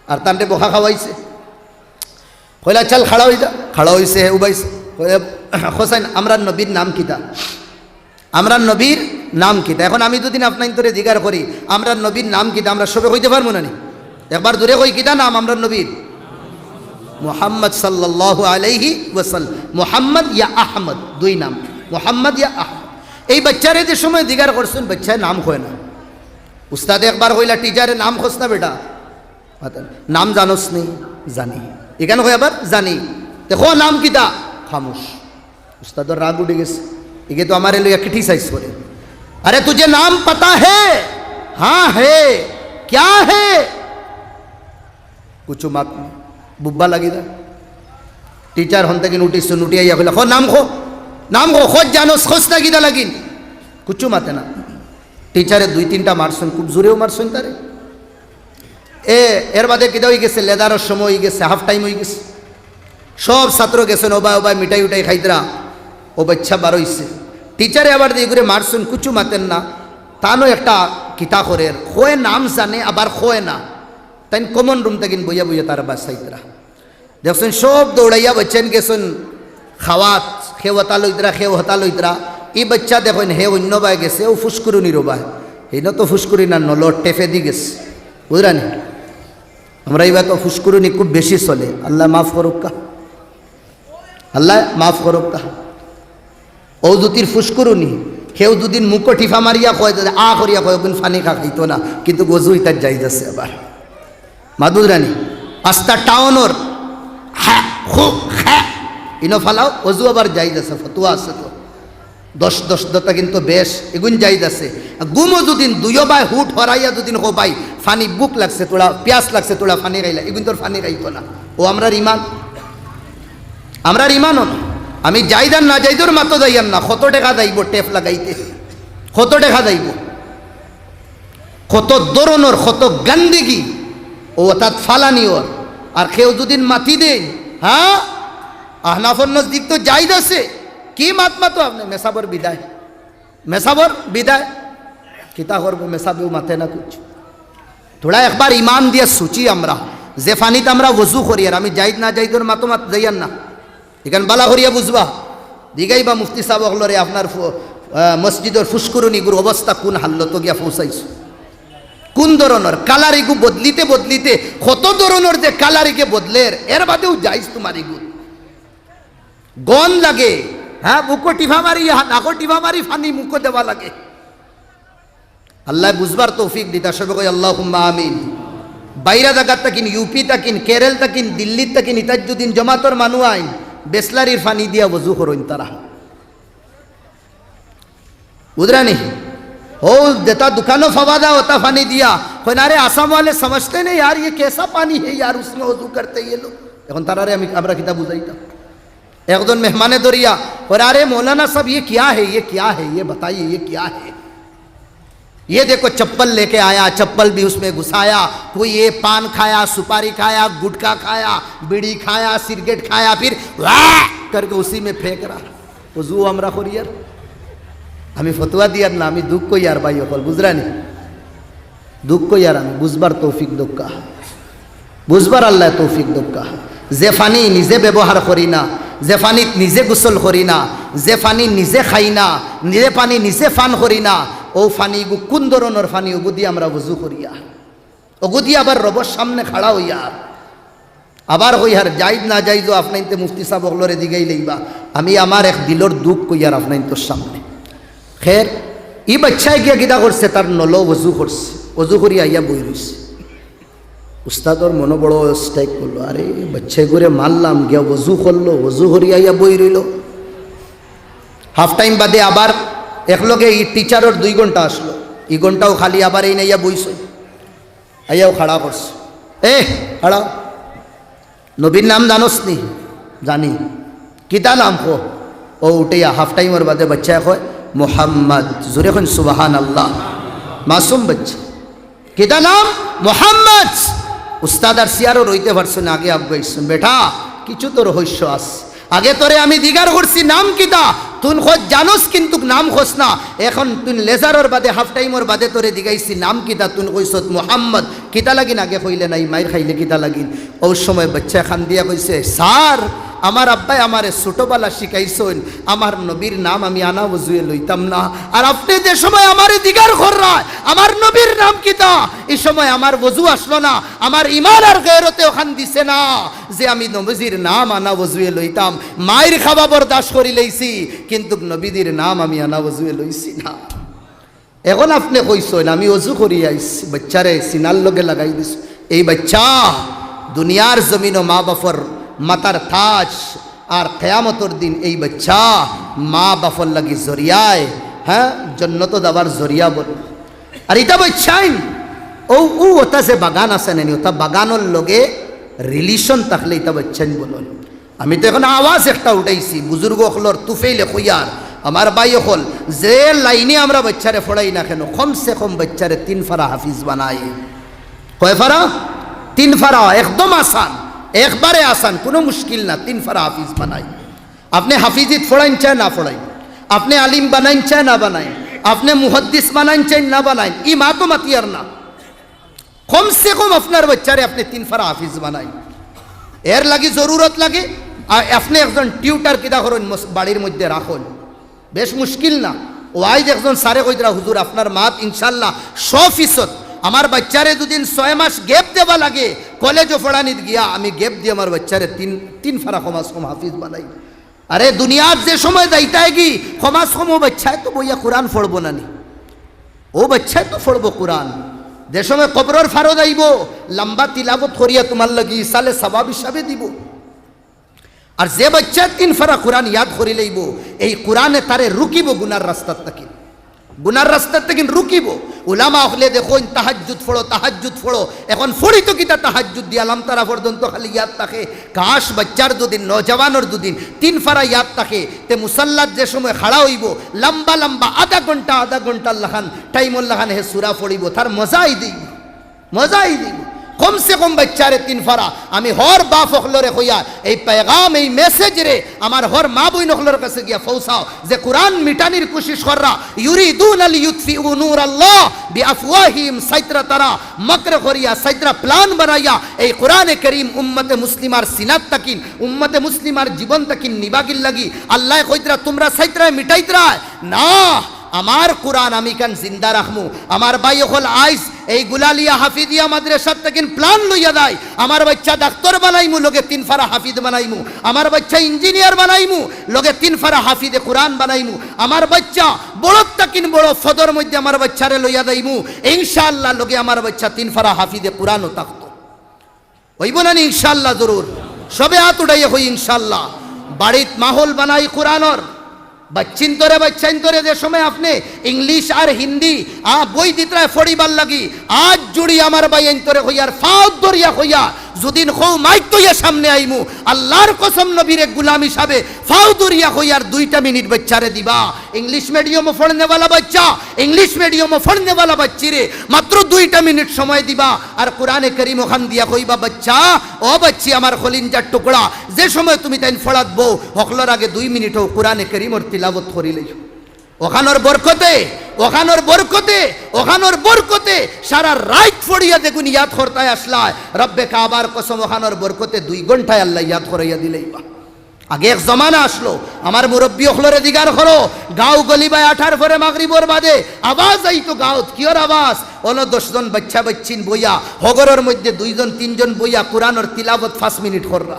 আর তানরে বকা খাওয়াইছে। কইলা, "চল, খাড়া অই যা।" খাড়া অইছে, হে উবাইছে। কইলা, "হোসেন, আমরার নবীর নাম কিতা? আমরার নবীর নাম কিতা?" এখন আমি যুদি আপনাইন্তরে জিগার করি, "আমরার নবীর নাম কিতা?" আমরা সবে কইতে পারমু না নি? একবার জোরে কই, কিতা নাম আমরার নবীর? মুহাম্মদ সাল্লাল্লাহু আলাইহি ওয়াসাল্লাম। মুহাম্মদ ইয়া আহমদ, দুই নাম, মুহাম্মদ ইয়া আহমদ। এই বাচ্চারে যে সময় জিগার করছইন, বাচ্চায় নাম কয় না। উস্তাদে একবার কইলা, "টিচারে নাম কস না বেটা।" মাতের, "নাম জানোস নি?" "জানি।" ইখান কয় আবার, "জানি।" "তে ক নাম কিতা?" খামোশ। উস্তাদর রাগ উঠি গেছে। ইগে তো আমারে লইয়া criticize করে। "আরে, তুঝে নাম পাতা হে?" "হ্যাঁ হে।" "ক্যা হে?" কুছু মাত নেই। বুব্বা লাগি দা। টিচার হন থাকি উঠিছইন, উঠি আইয়া কইলা, "ক নাম ক, নাম ক, ক জানোস, কস না কিতা লাগিন?" কুছু মাতে না। টিচারে দুই তিনটা মারছইন, খুব জোরেও মারছইন তারে। এ, এর বাদে কিতা অই গেছে, লেদারর সময় অই গেছে, half time অই গেছে। সব ছাত্র গেছইন, ওবায় ওবায় মিঠাই উঠাই খাইতরা, অউ বাচ্চা বার অইছে। টিচারে আবার যে ইগুরে মারছইন, কুছু মাতের না, তানও একটা কিতা করের, কয় নাম জানে, আবার কয় না। তাইন common room থাকি বইয়া বইয়া তার বাসাইতরা। দেখছইন, সব দৌড়াইয়া বাচ্চাইন গেছইন খাওয়াত, কেউ হতা লইতরা, কেউ হতা লইতরা। ই বাচ্চা দেখইন, হে অইন্য বায় গেছে, অউ ফুসকুরুনির ওবায়। হিনো তো ফুসকুরুনি না, নলর টেপেদি গেছে। বুঝরা নি? আমরা ইবা তো ফুসকুরুনি খুব বেশি চলে। আল্লায় মাফ করউক্কা। আল্লায় মাফ করউক্কা। অউ যুদির ফুসকুরুনি, কেউ যুদি মুখো টিফা মারিয়া কয়, যুদি আ করিয়া কয়, অগুন ফানি খা খাইতো না, কিন্তু অজু ইতার জাইজ আছে আবার। মাত বুঝরা নি? আস্তা টাউনর হ্যাঁ, খু, হ্যাঁ, ইনো ফালাও, অজু আবার জাইজ আছে, ফতুয়া আছে তো। দশ, দশ দতা কিন্তু বেশ, ইগুন জাইজ আছে। আর ঘুমো যুদিন দুইও বায় হুট হরাইয়া যুদিন কও, "ভাই, ফানি ভুক লাগছে থুড়া, পিয়াস লাগছে থুড়া, ফানি খাইলা", ইগুন তোর ফানি খাইতো না। অউ আমরার ইমান। আমরার ইমানও না। আমি জাইজ আর না জাইজর মাতো যাইয়ার না, কত টেকা যাইবো টেপ লাগাইতে, কত টেকা যাইবো, কত ধরনর, কত গান্দিগি অউ অতাত ফালানি অর। আর কেউ যুদিন মাতি দেইন, হ্যাঁ, আহনাফর নজদিক তো জাইজ আছে, কি মাত মাতো আপনে? মেসাবর বিদায়, মেসাবর বিদায়। কিতা করবো, মেসাবেও মাতে না কুছ। থুড়া একবার ইমান দিয়া সুচি আমরা, যে ফানিত আমরা অজু করিয়ার, আমি জাইজ না জাইজর মাতো মাত যাইয়ার না। ইখান বালা করিয়া বুঝবা। জিগাইবা মুফতি সাব অকলরে, "আপনার ফু-, আহ, মসজিদর ফুসকুরুনিগুর অবস্থা কুন হাল্লতো গিয়া পৌঁছাইছো? কুন ধরনর কালার ইগু বদলিতে বদলিতে কত ধরনর যে কালার ইগে বদলের, এর বাদেও জাইজ তুমার ইগু? গন্ধ লাগে, হ্যাঁ, মুখো টিফা মারি, হা-, নাকো টিফা মারি ফানি মুখো দেওয়া লাগে।" আল্লায় বুঝবার তৌফিক দিতা, সবে কই, "আল্লাহুম্মা আমিন।" বাইরা জাগাত থাকিন, ইউপি থাকিন, কেরল থাকিন, দিল্লি থাকিন, ইতাত যুদিন জমাতর মানু আইন, বেসলারির ফানি দিয়া অজু করইন তারা। বুঝরা নি? অউ যেতা দোকানো পাওয়া যায়, অতা ফানি দিয়া। কইন, "আরে, আসাম ওয়ালে সমঝতে নেই ইয়ার, ইয়ে কেসা পানি হে ইয়ার, উসমে অজু করতে ইয়ে লোগ।" এখন তারারে আমি, আমরা কিতা বুঝাইতাম? একজন মেহমানে ধরিয়া কয়, "আরে মৌলানা সাব, ইয়ে কিয়া হে, ইয়ে কিয়া হে, ইয়ে বাতাইয়ে, ইয়ে কিয়া হে?" "ये देखो, चप्पल लेके आया, चप्पल भी उसमें घुसाया, कोई ये पान खाया, सुपारी खाया, गुटखा खाया, बीड़ी खाया, सिगरेट खाया, फिर वाह करके उसी में फेंक रहा।" অজু আমরা করিয়ার, আমি ফতুয়া দিয়ার না, আমি দুখ কইয়ার ভাই অকল, বুঝরা নি? দুখ কইয়ার আমি, বুঝবার তৌফিক দেউক্কা। বুঝবার আল্লায় তৌফিক দেউক্কা। যে ফানি নিজে ব্যবহার করি না, যে ফানিত নিজে গোসল করি না, যে ফানি নিজে খাই না, নিজে ফানি নিজে পান করি না, অউ ফানিগু কুন ধরনর ফানি, অগুদি আমরা অজু করিয়ার, অগুদি আবার রবর সামনে খাড়া অইয়ার। আবার কইয়ার, জাইজ না জাইজ অউ আপনাইন্তে মুফতি সাব অকলরে জিগাইলাইবা, আমি আমার এক দিলর দুখ কইয়ার আপনাইন্তর সামনে। খের, ই বাচ্চায় গিয়া কিতা করছে, তার নলো অজু করছে, অজু করি আইয়া বই রইছে। উস্তাদর মনো বড় স্ট্রাইক করলো, "আরে, বাচ্চাগুরে মারলাম, গিয়া ওযু করলো, ওযু করিয়া আইয়া বই রইলো।" হাফ টাইম বাদে আবার একলগে ই টিচারর দুই ঘন্টা আসলো, ই ঘন্টাও খালি আবার এইন আইয়া বইছে, আইয়াও খাড়া করছে। "এ, খাড়া, নবীর নাম জানোস নি?" "জানি।" "কিতা নাম কো?" ও উঠিয়া হাফ টাইমর বাদে বাচ্চায় কয়, "মোহাম্মদ।" জোরে কইন, "সুবহানাল্লাহ।" মাসুম বাচ্চা। "কিতা নাম?" "মোহাম্মদ।" উস্তাদ আর চেয়ারো রইতে পারছে না, আগে আগুয়াইছইন, "বেটা, কিছু তো রহস্য আছে। আগে তোরে আমি জিগার করছি নাম কিতা, তুইন কছ জানোস কিন্তুক নাম কছ না। এখন তুইন লেজারর বাদে, হাফ টাইমর বাদে তোরে জিগাইছি নাম কিতা, তুইন কইছত মোহাম্মদ। কিতা লাগিন আগে কইলে না, ই মাইর খাইলে কিতা লাগিন?" অউ সময় বাচ্চায় কান্দিয়া কইছে, "স্যার, আমার আব্বায় আমারে ছোটবালা শিখাইছইন, আমার নবীর নাম আমি আনা ওযুয়ে লইতাম না। আর আপনে যে সময় আমারে জিগার কররা, আমার নবীর নাম কিতা, ই সময় আমার ওযু আসলো না, আমার ইমান আর গেরতে অখান দিছে না যে আমি নবীজির নাম আনা ওযুয়ে লইতাম। মাইর খাওয়া বরদাস্ত করিলাইছি, কিন্তুক নবীজির নাম আমি আনা ওযুয়ে লইছি না।" এখন আপনে কইছইন, "আমি ওযু করি আইছি, বাচ্চারে সিনার লগে লাগাই দিছি।" এই বাচ্চা দুনিয়ার জমিনো মা বাপর মাথার তাজ, আর কিয়ামতর দিন এই বাচ্চা মা বাপর লাগি জরিয়ায়, হ্যাঁ, জন্নতো যাওয়ার জরিয়া বনবো। আর ইতা বাচ্চাইন, অউ, অউ ওটা যে বাগান আছে না নি, ওটা বাগানর লগে রিলেশন থাকলে ইতা বাচ্চাইন বনইন। আমি তো এখন আওয়াজ একটা উঠাইছি, বুজুর্গ অকলর তুফাইলে কইয়ার, আমার ভাই অকল, যে লাইনে আমরা বাচ্চারে পড়াই না কেন, কমসে কম বাচ্চারে তিন ফারা হাফিজ বানাই। কয় ফারা? তিন ফারা, একদম আসান, একবারে আসান, কুনু মুশকিল না, তিন ফারা হাফিজ বানাই। আপনে হাফিজিত পড়াইন চায় না পড়াইন, আপনে আলিম বানাইন চায় না বানাইন, আপনে মুহাদ্দিস বানাইন চায় না বানাইন, ই মাতো মাতিয়ার না। কমসে কম আপনার বাচ্চারে আপনে তিন ফারা হাফিজ বানাইন। এর লাগি জরুরত লাগে, আর আপনে একজন টিউটর কিতা করইন, মস-, বাড়ির মধ্যে রাখইন, বেশ মুশকিল না। অউ আইজ একজন স্যারে কইতরা, "হুজুর, আপনার মাত ইনশাআল্লাহ শ ফিছদ। আমার বাচ্চারে দুদিন ছয় মাস গ্যাপ দেওয়া লাগে, কলেজো পড়ানিত গিয়া আমি গ্যাপ দিয়া আমার বাচ্চারে তিন, তিন ফারা কমাস কম হাফিজ বানাই।" আরে, দুনিয়াত যে সময় যাইতায়গি, কমাস কম অউ বাচ্চায় তো বইয়া কুরআন পড়বো না নি? অউ বাচ্চায় তো পড়বো কুরআন। যে সময় কবরর ফারো যাইবো, লম্বা তিলাওত করিয়া তুমার লাগি ইসালে সওয়াব হিসাবে দিবো। আর যে বাচ্চায় তিন ফারা কুরআন ইয়াদ করিলাইবো, এই কুরআনে তারে রুকিবো গুনার রাস্তাত থাকি। গুনার রাস্তাত থাকি রুকিবো। উলামা অকলে দেখইন, "তাহাজ্জুদ পড়ো, তাহাজ্জুদ পড়ো।" এখন পড়ি তো কিতা তাহাজ্জুদ দিয়া আলাম তারা পর্যন্ত খালি ইয়াদ থাকে। কাশ, বাচ্চার দুদিন, নওজোয়ানর দুদিন তিন ফারা ইয়াদ থাকে, তে মুসাল্লাত যে সময় খাড়া অইবো, লম্বা লম্বা আধা ঘন্টা, আধা ঘন্টার লাখান, টাইমর লাখান হে সুরা পড়িবো, তার মজাই দিবো। মজাই দিবো। কমসে কম বাচ্চারে তিন ফারা। আমি হর বাপ অকলরে কইয়ার, এই পেগাম, এই মেসেজরে আমার হর মা বইন অকলর কাছে গিয়া পৌঁছাও, যে কুরআন মিটানির কুশিশ কররা, ইউরিদুনা লিইউতফিউ নূরাল্লাহ বিআফওয়াহিহিম, সাইতরা তারা মকর করিয়া, সাইতরা প্ল্যান বানাইয়া এই কুরআনে করিম উম্মতে মুসলিমার সিনাত থাকিন, উম্মতে মুসলিমার জীবন থাকিন নিবাগির লাগি। আল্লায় কইতরা, "তুমরা সাইতরায় মিটাইতরায় না।" আমার কুরআন আমি কান জিন্দা রাখমু। আমার ভাই অকল, আইজ এই গুলালিয়া হাফিজিয়া মাদ্রাসাত থাকিন প্ল্যান লইয়া যাই, আমার বাচ্চা ডাক্তর বানাইমু, লগে তিন ফারা হাফিজ বানাইমু, আমার বাচ্চা ইঞ্জিনিয়ার বানাইমু, লগে তিন ফারা হাফিজে কুরআন বানাইমু, আমার বাচ্চা বড়ত থাকিন বড় পদর মধ্যে আমার বাচ্চারে লইয়া যাইমু, ইনশাআল্লাহ লগে আমার বাচ্চা তিন ফারা হাফিজে কুরআনও থাকতো। অইবো না নি ইনশাআল্লাহ? জরুর। সবে আত উঠাইয়া কই ইনশাআল্লাহ। বাড়িত মাহল বানাই কুরআনর। বাচ্চিন্তরে, বাচ্চাইন্তরে যে সময় আপনে ইংলিশ আর হিন্দি, আ, বই দিতরায় পড়িবার লাগি, আত জুড়ি আমার ভাইয়াইন্তরে কইয়ার ফাও ধরিয়া কইয়ার, যুদিন কও মাইক তইয়া সামনে আইমু, আল্লাহর কসম নবীর এক গুলাম হিসাবে ফাও ধরিয়া কইয়ার দুইটা মিনিট বাচ্চারে দিবা। ইংলিশ মিডিয়ামো পড়নেওয়ালা বাচ্চা, ইংলিশ মিডিয়ামো পড়নেওয়ালা বাচ্চিরে মাত্র দুইটা মিনিট সময় দিবা। আর কুরআনে করিম অখান দিয়া কইবা, "বাচ্চা, ও বাচ্চি, আমার কলিঞ্জার টুকরা, যে সময় তুমি তাইন পড়াত বও, হকলর আগে দুই মিনিট অউ কুরআনে করিমর তিলাওত করিলাইও।" অখানর বরকতে, অখানর বরকতে, অখানর বরকতে সারা রাইত পড়িয়া যেগুন ইয়াদ করতায় আসলায়, রব্বে কাবার কসম, অখানর বরকতে দুই ঘন্টায় আল্লায় ইয়াদ করাইয়া দিলাইবা। আগে এক জমানা আসলো, আমার মুরব্বি অকলরে জিগার করো, গাঁও গলি বায় আটার পরে মাগরিবর বাদে আওয়াজ আইতো গাঁওত, কিয়র আওয়াজ? অনো দশ জন বাচ্চা বাচ্চিন বইয়া, হগরর মধ্যে দুইজন তিনজন বইয়া কুরআনর তিলাওত পাঁচ মিনিট কররা।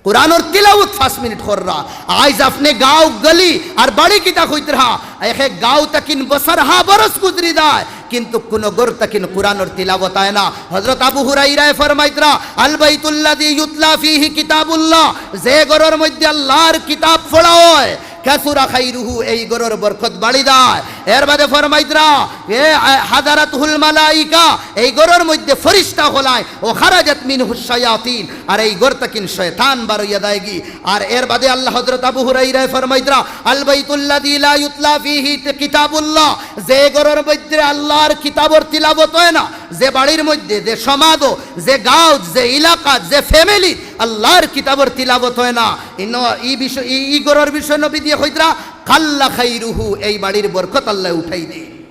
কুরআনর তিলাওত পাঁচ মিনিট কররা। আইজ আপনে গাঁও গলি আর বাড়ি কিতা কইতরা, এক এক গাঁও থাকিন বছর হা বরস গুজরি যায়, কিন্তু কুনু ঘর থাকি কুরআনর তিলাওয়াত অয় না। হযরত আবু হুরাইরায় ফরমাইতরা, "আল বাইতুল্লাযী ইউতলা ফীহি কিতাবুল্লাহ", যে ঘরর মধ্যে আল্লাহর কিতাব পড়া অয়, "কাসুরা খাইরুহু", এই ঘরর বরকত বাড়ি যায়। এর বাদে ফরমাইতরা, এ, আ, "হাদারাতহুল মালাইকা", এই ঘরর মধ্যে ফিরিস্তা অকল আয়, "ওয়া খারাজাত মিনহুশ শায়াতিন", আর এই ঘর থাকি শয়তান বার অইয়া যায়গি। আর এর বাদে আল্লাহ, হযরত আবু হুরাইরায় ফরমাইতরা, "আল বাইতুল্লাযী লা ইউতলা ফীহি কিতাবুল্লাহ", যে ঘরর মধ্যে আল্লাহর কিতাবর তিলাওয়াত অয় না, যে বাড়ির মধ্যে, যে সমাজো, যে গাঁওত, যে এলাকাত, যে ফ্যামিলিত আল্লাহর কিতাবর তিলাওয়াত অয় না, ইন-, ই বিষয়, ই, ই ঘরর বিষয় নবী দিয়ে কইতরা, "কাল্লা খাইরুহু", এই বাড়ির বরকত আল্লাহ উঠাই দেইন।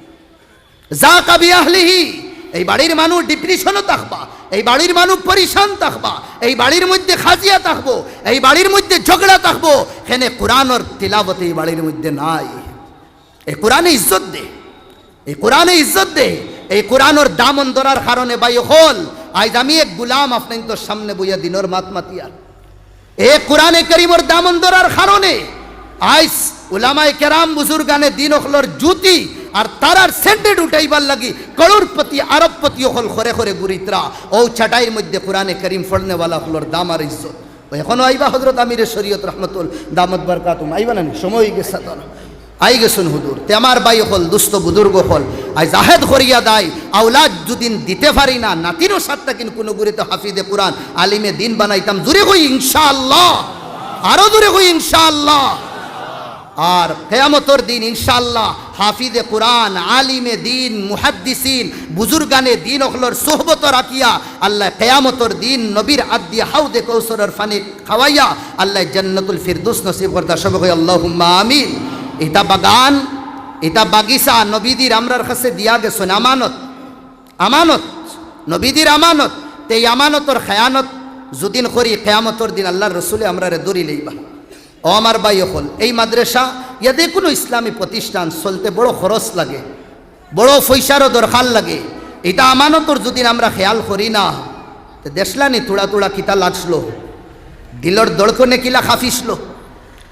"যাকা বিআহলিহি", এই বাড়ির মানুষ ডিপ্রেশনো থাকবা, এই বাড়ির মানুষ পরিশান থাকবা, এই বাড়ির মধ্যে কাজিয়া থাকবো, এই বাড়ির মধ্যে ঝগড়া থাকবো, কেনে কুরআনর তিলাওয়াত এই বাড়ির মধ্যে নাই। এই কুরআনে ইজ্জত দে, এই কুরআনে ইজ্জত দে, এই কুরআনর দামন ধরার কারণে ভাই অকল, আইজ আমি এক গুলাম আপনাইনতর সামনে বইয়া দিনর মাত মাতিয়ার। এ কুরআনে করিমর দামন ধরার কারণে আইজ উলামায়ে কেরাম বুজুর্গানে দিন অকলর জুতি আর তারার সেন্ডেড উঠাইবার লাগি করোড়পতি আরবপতি অকল খরে খরে ঘুরিতরা। অউ চাটাইর মধ্যে কুরআনে করিম পড়নেওয়ালা অকলর দাম আর ইজ্জত। অউ এখনো আইবা হযরত আমিরে শরীয়ত রহমতুল দামাত বারকাতুহুম, আইবা না নি? সময় অইগেছে তো। আইগেছইন হুজুর। তে আমার ভাই অকল, দুস্ত বুজুর্গ অকল, আইজ আহেদ করিয়া দেই, আওলাদ যুদিন দিতে পারি না, নাতিনর সাথ থাকি কুনু গুরে তো হাফিজে কুরআন, আলিমে দিন বানাইতাম। জুরে কই ইনশাআল্লাহ, আরো জুরে কই ইনশাআল্লাহ। আর কিয়ামতর দিন ইনশাআল্লাহ হাফিজে কুরআন, আলিমে দিন, মুহাদ্দিসিন, বুজুর্গানে দিন অকলর সোহবত রাখিয়া আল্লাহ কিয়ামতর দিন নবীর আত দিয়া হাউজে কৌসরর পানি খাওয়াইয়া আল্লাহ জান্নাতুল ফিরদৌস নসিব করতা। সবে কই আল্লাহুম্মা আমিন। ইটা বাগান, ইটা বাগিচা নবীজির আমরার কাছে দিয়া গেছইন আমানত, আমানত, নবীজির আমানত। তে এই আমানতর খেয়ানত যুদিন করি, কিয়ামতর দিন আল্লাহর রসুলে আমরারে ধরি লইবা। ও আমার ভাই অকল, এই মাদ্রাসা ইয়া যে কুনু ইসলামী প্রতিষ্ঠান চলতে বড় খরচ লাগে, বড় পয়সারও দরকার লাগে। ইটা আমানতর যুদিন আমরা খেয়াল করি না, তে দেখলানি থুড়া থুড়া কিতা লাগছিল, দিলর ধড়কনে কিলা কাঁপিছিল,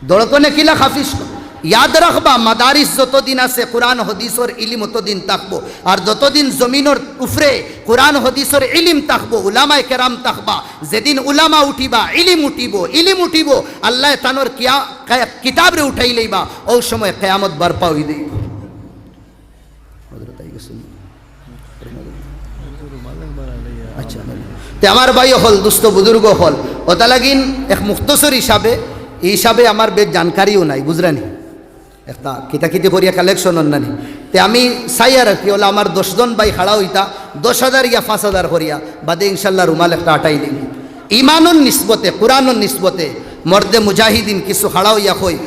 ধড়কনে কিলা কাঁপিছিল। ইয়াদ রাখবা, মাদারিস যতদিন আছে, কুরআন হাদিসর ইলিম অতদিন থাকবো। আর যতদিন জমিনর উপরে কুরআন হাদিসর ইলিম থাকবো, উলামায়ে কেরাম থাকবা, যেদিন উলামা উঠিবা, ইলিম উঠিবো, ইলিম উঠিবো, আল্লায় তানর কিয়া-, কা-, কিতাবরে উঠাই লইবা, অউ সময় কিয়ামত বারপা অই যাইবো। হযরত আই গেছইন। আচ্ছা, তে আমার ভাই অকল, দুস্ত বুজুর্গ অকল, অতা লাগিন এক মুখতসর হিসাবে, ই হিসাবে আমার বেশ জানকারিও নাই, বুঝরানি? একটা কিতাকিতি করিয়া কালেকশন অন্যানি। তে আমি চাই আর কি, অলা আমার দশ জন ভাই খাড়া অইতা, দশ হাজার ইয়া পাঁচ হাজার করিয়া, বাদে ইনশাল্লাহ রুমাল একটা আটাই দিন। ইমানর নিসবতে, কুরআনর নিসবতে, মর্দে মুজাহিদিন কিছু খাড়া অইয়া কই,